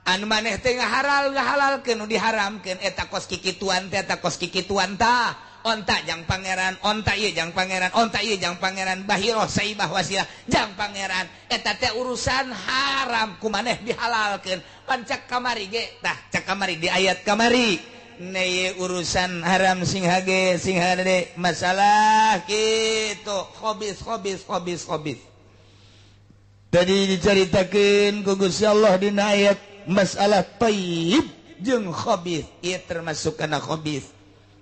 Anu maneh teh ngahalal ngahalalkeun nu diharamkeun eta kos kikituan teh eta kos kikituan tah. Onta jang pangeran, onta ieu jang pangeran, onta ieu jang pangeran, bahiroh saibah wasilah jang pangeran. Eta teh urusan haram ku maneh dihalalkeun. Pan cak kamari ge tah cak kamari di ayat kamari. Neye urusan haram sing hage sing hade masalah kitu khobis khobis khobis khobis. Tadi dicaritakeun ku Gusti Allah dina ayat masalah thayyib jeung khabis. Ieu termasuk kana khabis.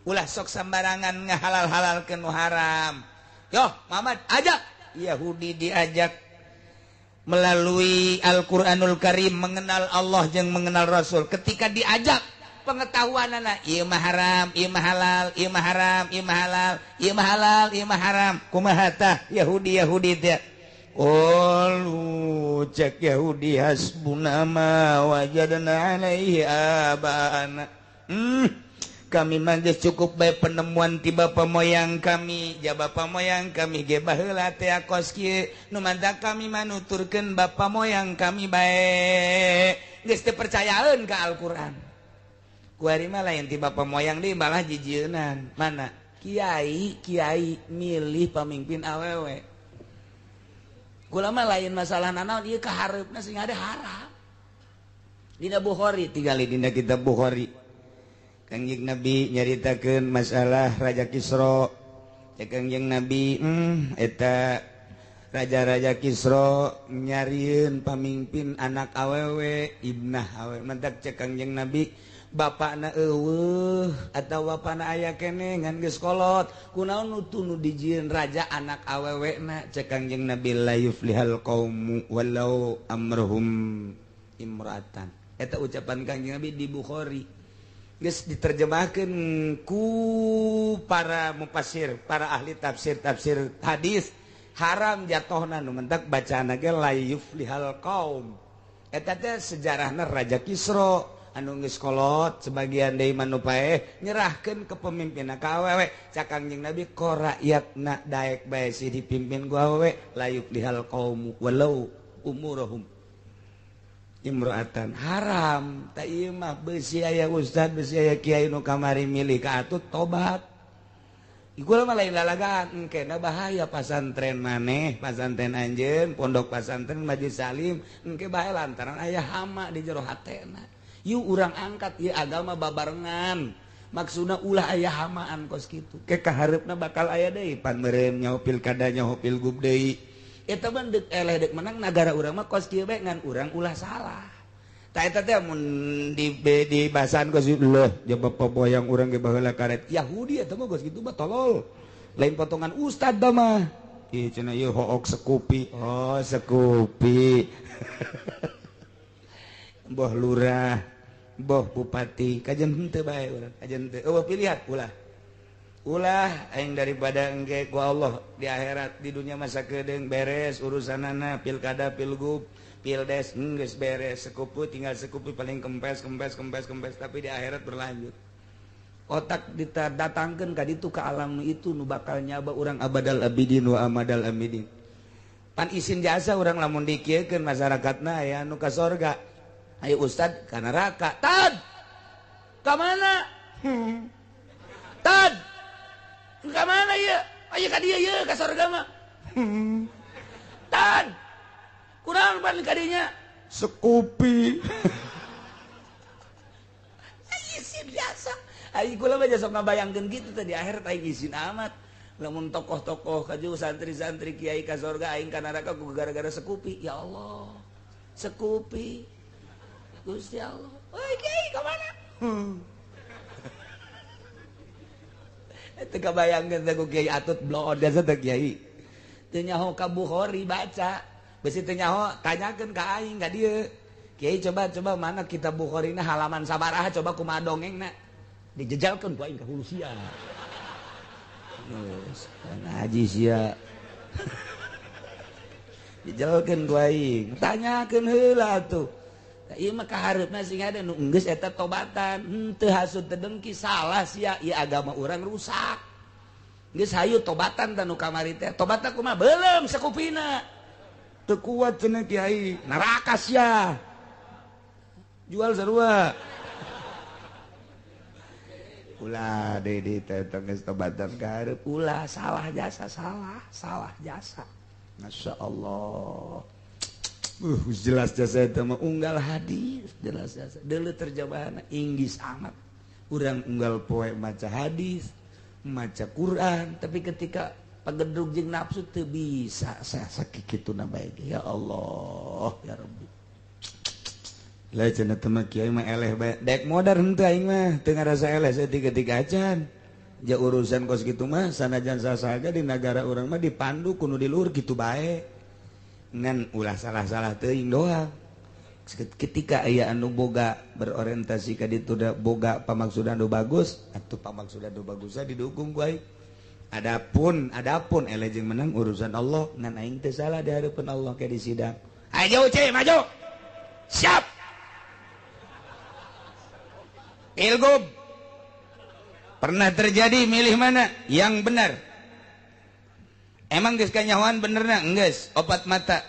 Ulah sok sembarangan ngahalal-halalkeun nu haram. Yo Muhammad ajak Yahudi diajak melalui Al-Qur'anul Karim mengenal Allah jeung mengenal Rasul. Ketika diajak Pengetahuan anak ieu mah haram, ieu mah halal, ieu mah haram, ieu mah halal, ieu mah halal, ieu mah haram. Kumaha tah Yahudi Yahudi teh? Qalu cek Yahudi hasbuna ma wajadna alaihi abana. Kami mah geus cukup bae penemuan ti bapa moyang kami. Ja bapa moyang kami ge baheula teh kos kieu. Nu mantak kami mah nuturkeun bapa moyang kami bae. Geus teu percayaeun ka Al-Qur'an. Kuari mah lain ti bapa moyang deui malah jijieunan. Mana? Kiai, kiai milih pamimpin awewe. Kula mah lain masalah nanaon ieu kahareupna sing ada haram. Dina Bukhari tingali dina kitab Bukhari. Kangjeng Nabi nyaritakeun masalah Raja Kisra. Cek Kangjeng Nabi, eta raja-raja Kisra nyarieun pamimpin anak awewe, ibnah awewe. Mentak cek Kangjeng Nabi, bapakna eueuh atawa bapakna aya keneh ngan geus kolot. Kunaon nu tunu dijieun raja anak awewe na? Cek Kangjeng Nabi la yuflihal qaumu walau amruhum imra'atan. Eta ucapan Kangjeng Nabi di Bukhari. Geus diterjemahkeun ku para mufassir, para ahli tafsir-tafsir hadis, haram jatohna nu mentak bacaanna ge la yuflihal qaum. Eta teh sejarahna Raja Kisra anu geus kolot, sebagian deui mah nu paeh nyerahkeun kepemimpinna ka awewe. Cak Kangjeng Nabi ko rakyatna daek bae sih dipimpin ku awewe, la yuflihal qaum walau umurahum imro'atan. Haram tak ieu mah beusi aya ustad, beusi aya kiai nu kamari milih ka atut tobat. Ieu mah lain lalagaan, engkena bahaya pasantren maneh, pasantren anjeun, pondok pasantren Majelis Salim, engke bahaya lantaran aya hama di jero hatena. Yuk urang angkat ieu agama babarengan. Maksudna ulah aya hamaan kos kitu. Ke kahareupna bakal aya deui pan meureun nyaho pilkada nyaho pilgub deui. Eta mah deuk eleh deuk menang nagara urang mah kos kieu bae ngan urang ulah salah. Tah eta teh mun di bahasan kos leuh ja bapa moyang urang ge baheula karet Yahudi eta mah kos kitu mah tolol. Lain potongan ustad da mah. Ih cenah ieu hook sekupi. Oh sekupi. Boh lurah, boh bupati, kajen henteu bae urang, kajen teu. Eueuh pilihan ulah. Ulah aing daripada engke ku Allah di akhirat di dunia masa kedeung beres urusanana pilkada pilgub pildes geus beres sekupu tinggal sekupu paling kempes kempes kempes kempes tapi di akhirat berlanjut. Otak didatangkeun ka ditu ka alam itu nu bakal nyaba urang abadal abidin wa amadal amidin. Pan isin jasa urang lamun dikieukeun masyarakatna aya nu ka sorga. Ayo ustad ka neraka. Tad ka mana? Tad ka mana ieu? Aya ka dieu ieu ka sorga mah. Tad kurang pan ka dinya sekupi. Isin biasa. Aing kula mah sok ngabayangkeun kitu teh di akhirat aing isin amat. Lamun tokoh-tokoh kaju santri-santri kiai ka sorga aing ka neraka ku gara-gara sekupi. Ya Allah. Sekupi. Gusti Allah. Oi kiai ka mana? Teu kabayangkeun teh ku kiai atut bloon biasa teh kiai. Teu nyaho ka Bukhari baca. Besi teu nyaho tanyakeun ka aing ka dieu. Kiai coba-coba mana kitab Bukhari na halaman sabaraha coba kumaha dongengna. Dijejalkeun ku aing ka hulu sia. Geus ngaji sia. Dijejalkeun ku aing. Tanyakeun heula atuh. Ieu mah kahareupna sing ada nu geus eta tobatan, henteu hasud teu dengki salah sia, ieu agama urang rusak. Geus hayu tobatan tah nu kamari teh. Tobatna kumaha? Beuleum sakupina. Teu kuat cenah kiai, neraka sia. Jual sarua. Ulah deui di teh geus tobatan kahareup ulah salah jasa salah, salah jasa. Masya Allah. Jelas jasa itu mah unggal hadis jelas jasa deuleu terjemahanna inggris amat. Urang unggal poe maca hadis, maca Quran, tapi ketika pagedrug jeung nafsu teu bisa sakituna bae. Ya Allah, ya Rabbi. Lah cenah teh mah kiai mah eleh bae. Dek modar henteu aing mah teu ngarasa eleh saeutik-eutik acan. Ja urusan kos kitu mah sanajan sasaga di nagara urang mah dipandu kudu di luhur kitu bae. Ngan ulah salah-salah teuing doang. Ketika aya anu boga berorientasi ka ditu da boga pamaksudan nu bagus atuh pamaksudan nu bagusna didukung ku aing. Adapun eleh jeung menang urusan Allah ngan aing teu salah di hareupeun Allah ke di sidang. Ayo ce maju. Siap. Pilgub pernah terjadi milih mana yang benar. Emang geus kanyahoan benerna geus opat mata.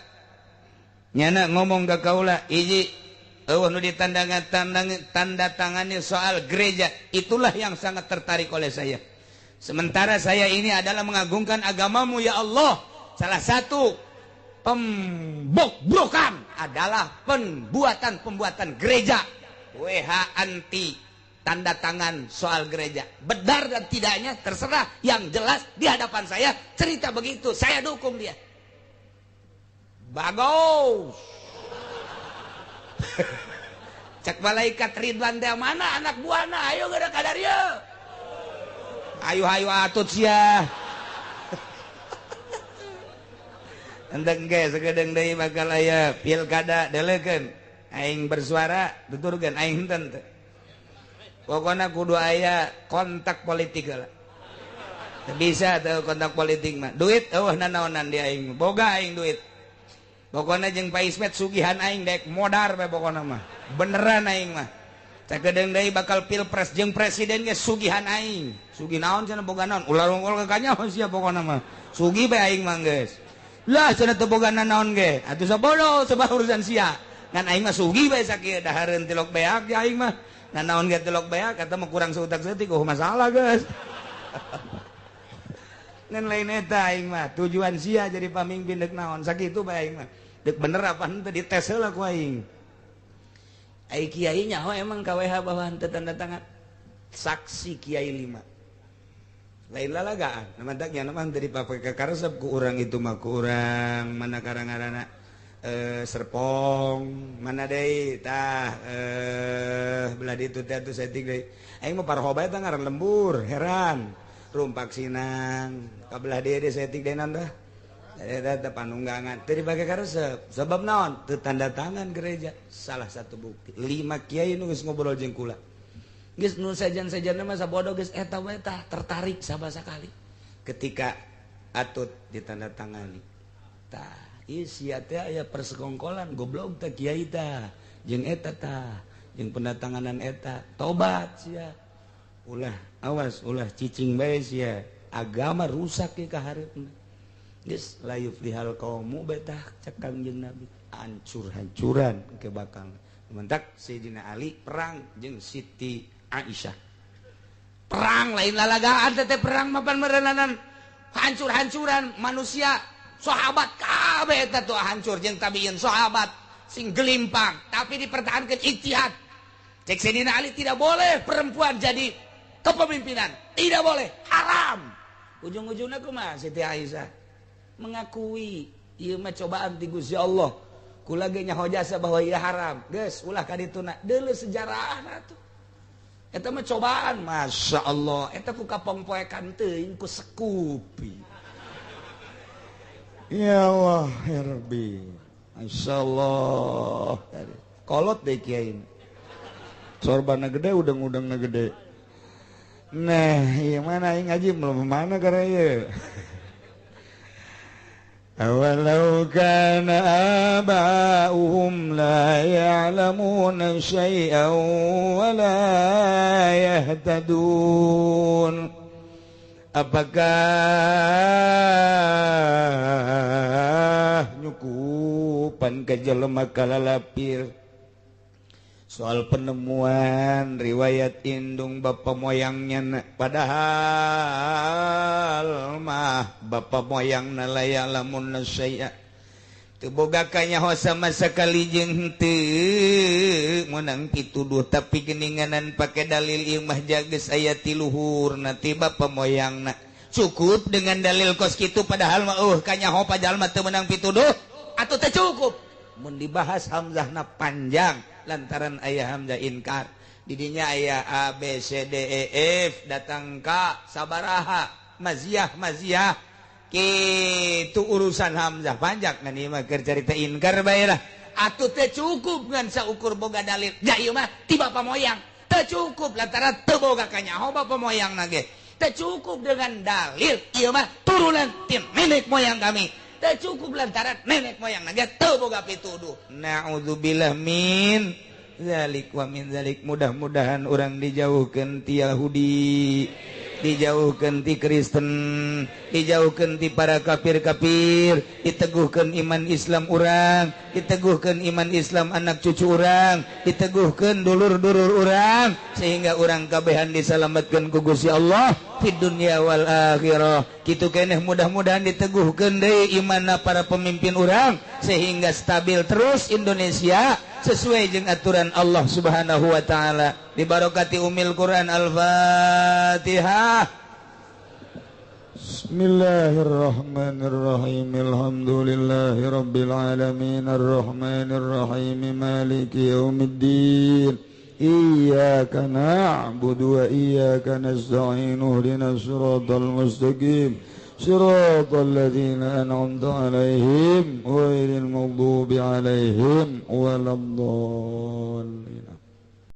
Nyana ngomong ke kaula hiji eueuh nu ditanda tangani soal gereja, itulah yang sangat tertarik oleh saya. Sementara saya ini adalah mengagungkan agamamu ya Allah. Salah satu pembobrokan adalah pembuatan-pembuatan gereja. WH anti tanda tangan soal gereja. Benar dan tidaknya terserah, yang jelas di hadapan saya cerita begitu, saya dukung dia. Bagus. Cek malaikat Ridwan teh mana anak buahna, ayo geura ka dieu. Ayo ayo atut sia. Endeng ge sakedeung deui bakal aya pilkada deleukeun. Aing bersuara tuturkeun aing henteu teh. Pokona kudu aya kontak politik heula. Teu bisa teu kontak politik mah. Duit eueuh nanaonan di aing. Boga aing duit. Pokona jeung Pak Ismet sugihan aing dek modar bae pokona mah. Beneran aing mah. Sakedeung deui bakal pilpres jeung presiden ge sugihan aing. Sugih naon cenah boga naon? Ulah rungkul ka kanyaho sia pokona mah. Sugih bae aing mah geus. Lah cenah teu boga naon ge. Atuh sabodo sebab urusan sia. Ngan aing mah sugih bae sakieu dahareun tilok beak ge aing mah. Ngan naon ge tilok beak kata mah kurang seutak seutik oh masalah geus. Ngan lain eta aing mah tujuan sia jadi pamimpin deuk naon sakitu bae aing mah. Dek bener apa henteu dites heula ku aing. Ai kiai nyaho emang KWH bahwa henteu tanda tangan. Saksi kiai 5. Lain lalagaan, namantak nya mah teu dipake karesep ku urang itu mah ku urang mana karang-karana Serpong, mana deui tah belah ditu teh atuh saeutik deui. Aing mah parho bae tah ngaran lembur, heran. Rumpak Sinang, ka belah dieu deui saeutik deui naon tah? Eta panunggangan teu dipake karesep. Sebab naon? Teu tanda tangan gereja. Salah satu bukti. 5 kiai nu geus ngobrol jeung kula. Geus nu sejen-sejenna mah sabodo geus eta we tah tertarik sabasakali. Ketika atut ditandatangani. Tah, ieu sia teh aya persekongkolan goblok teh kiai tah jeung eta tah, jeung pendatanganan eta. Tobat sia. Ulah awas ulah cicing bae sia. Agama rusak ke ka hareupna. Geus la yuflihal qaumu betah cek Kangjeng Nabi hancur-hancuran ke bakal mentak Sayyidina Ali perang jeung Siti Aisyah perang lain lalagaan teh perang mapan merenanan hancur-hancuran manusia sahabat kabeh eta tuh hancur jeung tabiin sahabat sing gelimpang tapi dipertahankan ijtihad. Cek Sayyidina Ali tidak boleh perempuan jadi kepemimpinan, tidak boleh, haram. Ujung-ujungnya kumaha Siti Aisyah mengakui ieu mah cobaan ti Gusti Allah. Kula ge nyaho jasa bahwa ieu haram. Geus ulah ka dituna. Deuleu sejarahna atuh. Eta mah cobaan, Masya Allah. Eta ku kapongpoekan teuing ku sekupi. Ya Allah, ya Rabbi. Masya Allah. Kolot deh kiai. Sorbana gede, udang-udangna gede. Nah, ieu mana aing ngaji belum mana karena ieu. Awalau kana aba'uhum la ya'lamuna syai'an wa la yahtadun. Apakah nyukupan ka jelema kalalapir soal penemuan riwayat indung bapa moyangnya, padahal mah bapa moyangna la ya'lamun syai'a teu boga kanyaho sama sakali jeung henteu meunang pituduh tapi geuninganan pake dalil ieu mah jageus aya ti luhurna ti bapa moyangna. Cukup dengan dalil kos kitu padahal mah kanyaho pajalma teu meunang pituduh atuh teu cukup. Mun dibahas hamzahna panjang lantaran ayah hamzah inkar didinya ayah A B C D E F datang ka sabaraha maziah maziah kitu urusan hamzah panjang ngan ieu mah keur carita inkar bae lah. Atuh teu cukup ngan saukur boga dalil. Ja ieu mah ti bapa moyang. Teu cukup lantaran teu boga kanyaho bapa moyang na ge. Teu cukup dengan dalil ieu mah turunan ti nenek moyang kami. Teu cukup lantaran nenek moyang na ge teu boga pituduh. Na'udzubillah min zalik wa min zalik. Mudah-mudahan orang dijauhkan ti Yahudi, dijauhkan ti Kristen, dijauhkan ti para kafir-kafir, diteguhkan iman Islam urang, diteguhkan iman Islam anak cucu urang, diteguhkan dulur-dulur urang, sehingga urang kabehan diselamatkan ku Gusti Allah di dunia wal akhirah. Kitu keneh mudah-mudahan diteguhkan deui imanna para pemimpin urang sehingga stabil terus Indonesia sesuai jeung aturan Allah Subhanahu wa taala. Dibarokati umil Quran. Al-Fatihah. Bismillahirrahmanirrahim. Alhamdulillahi rabbil alamin arrahmanir rahim maliki yaumiddin. Iyyaka na'budu wa iyyaka nasta'in ihdinas siratal mustaqim siratal ladzina an'amta 'alaihim ghairil maghdubi 'alaihim waladdallin.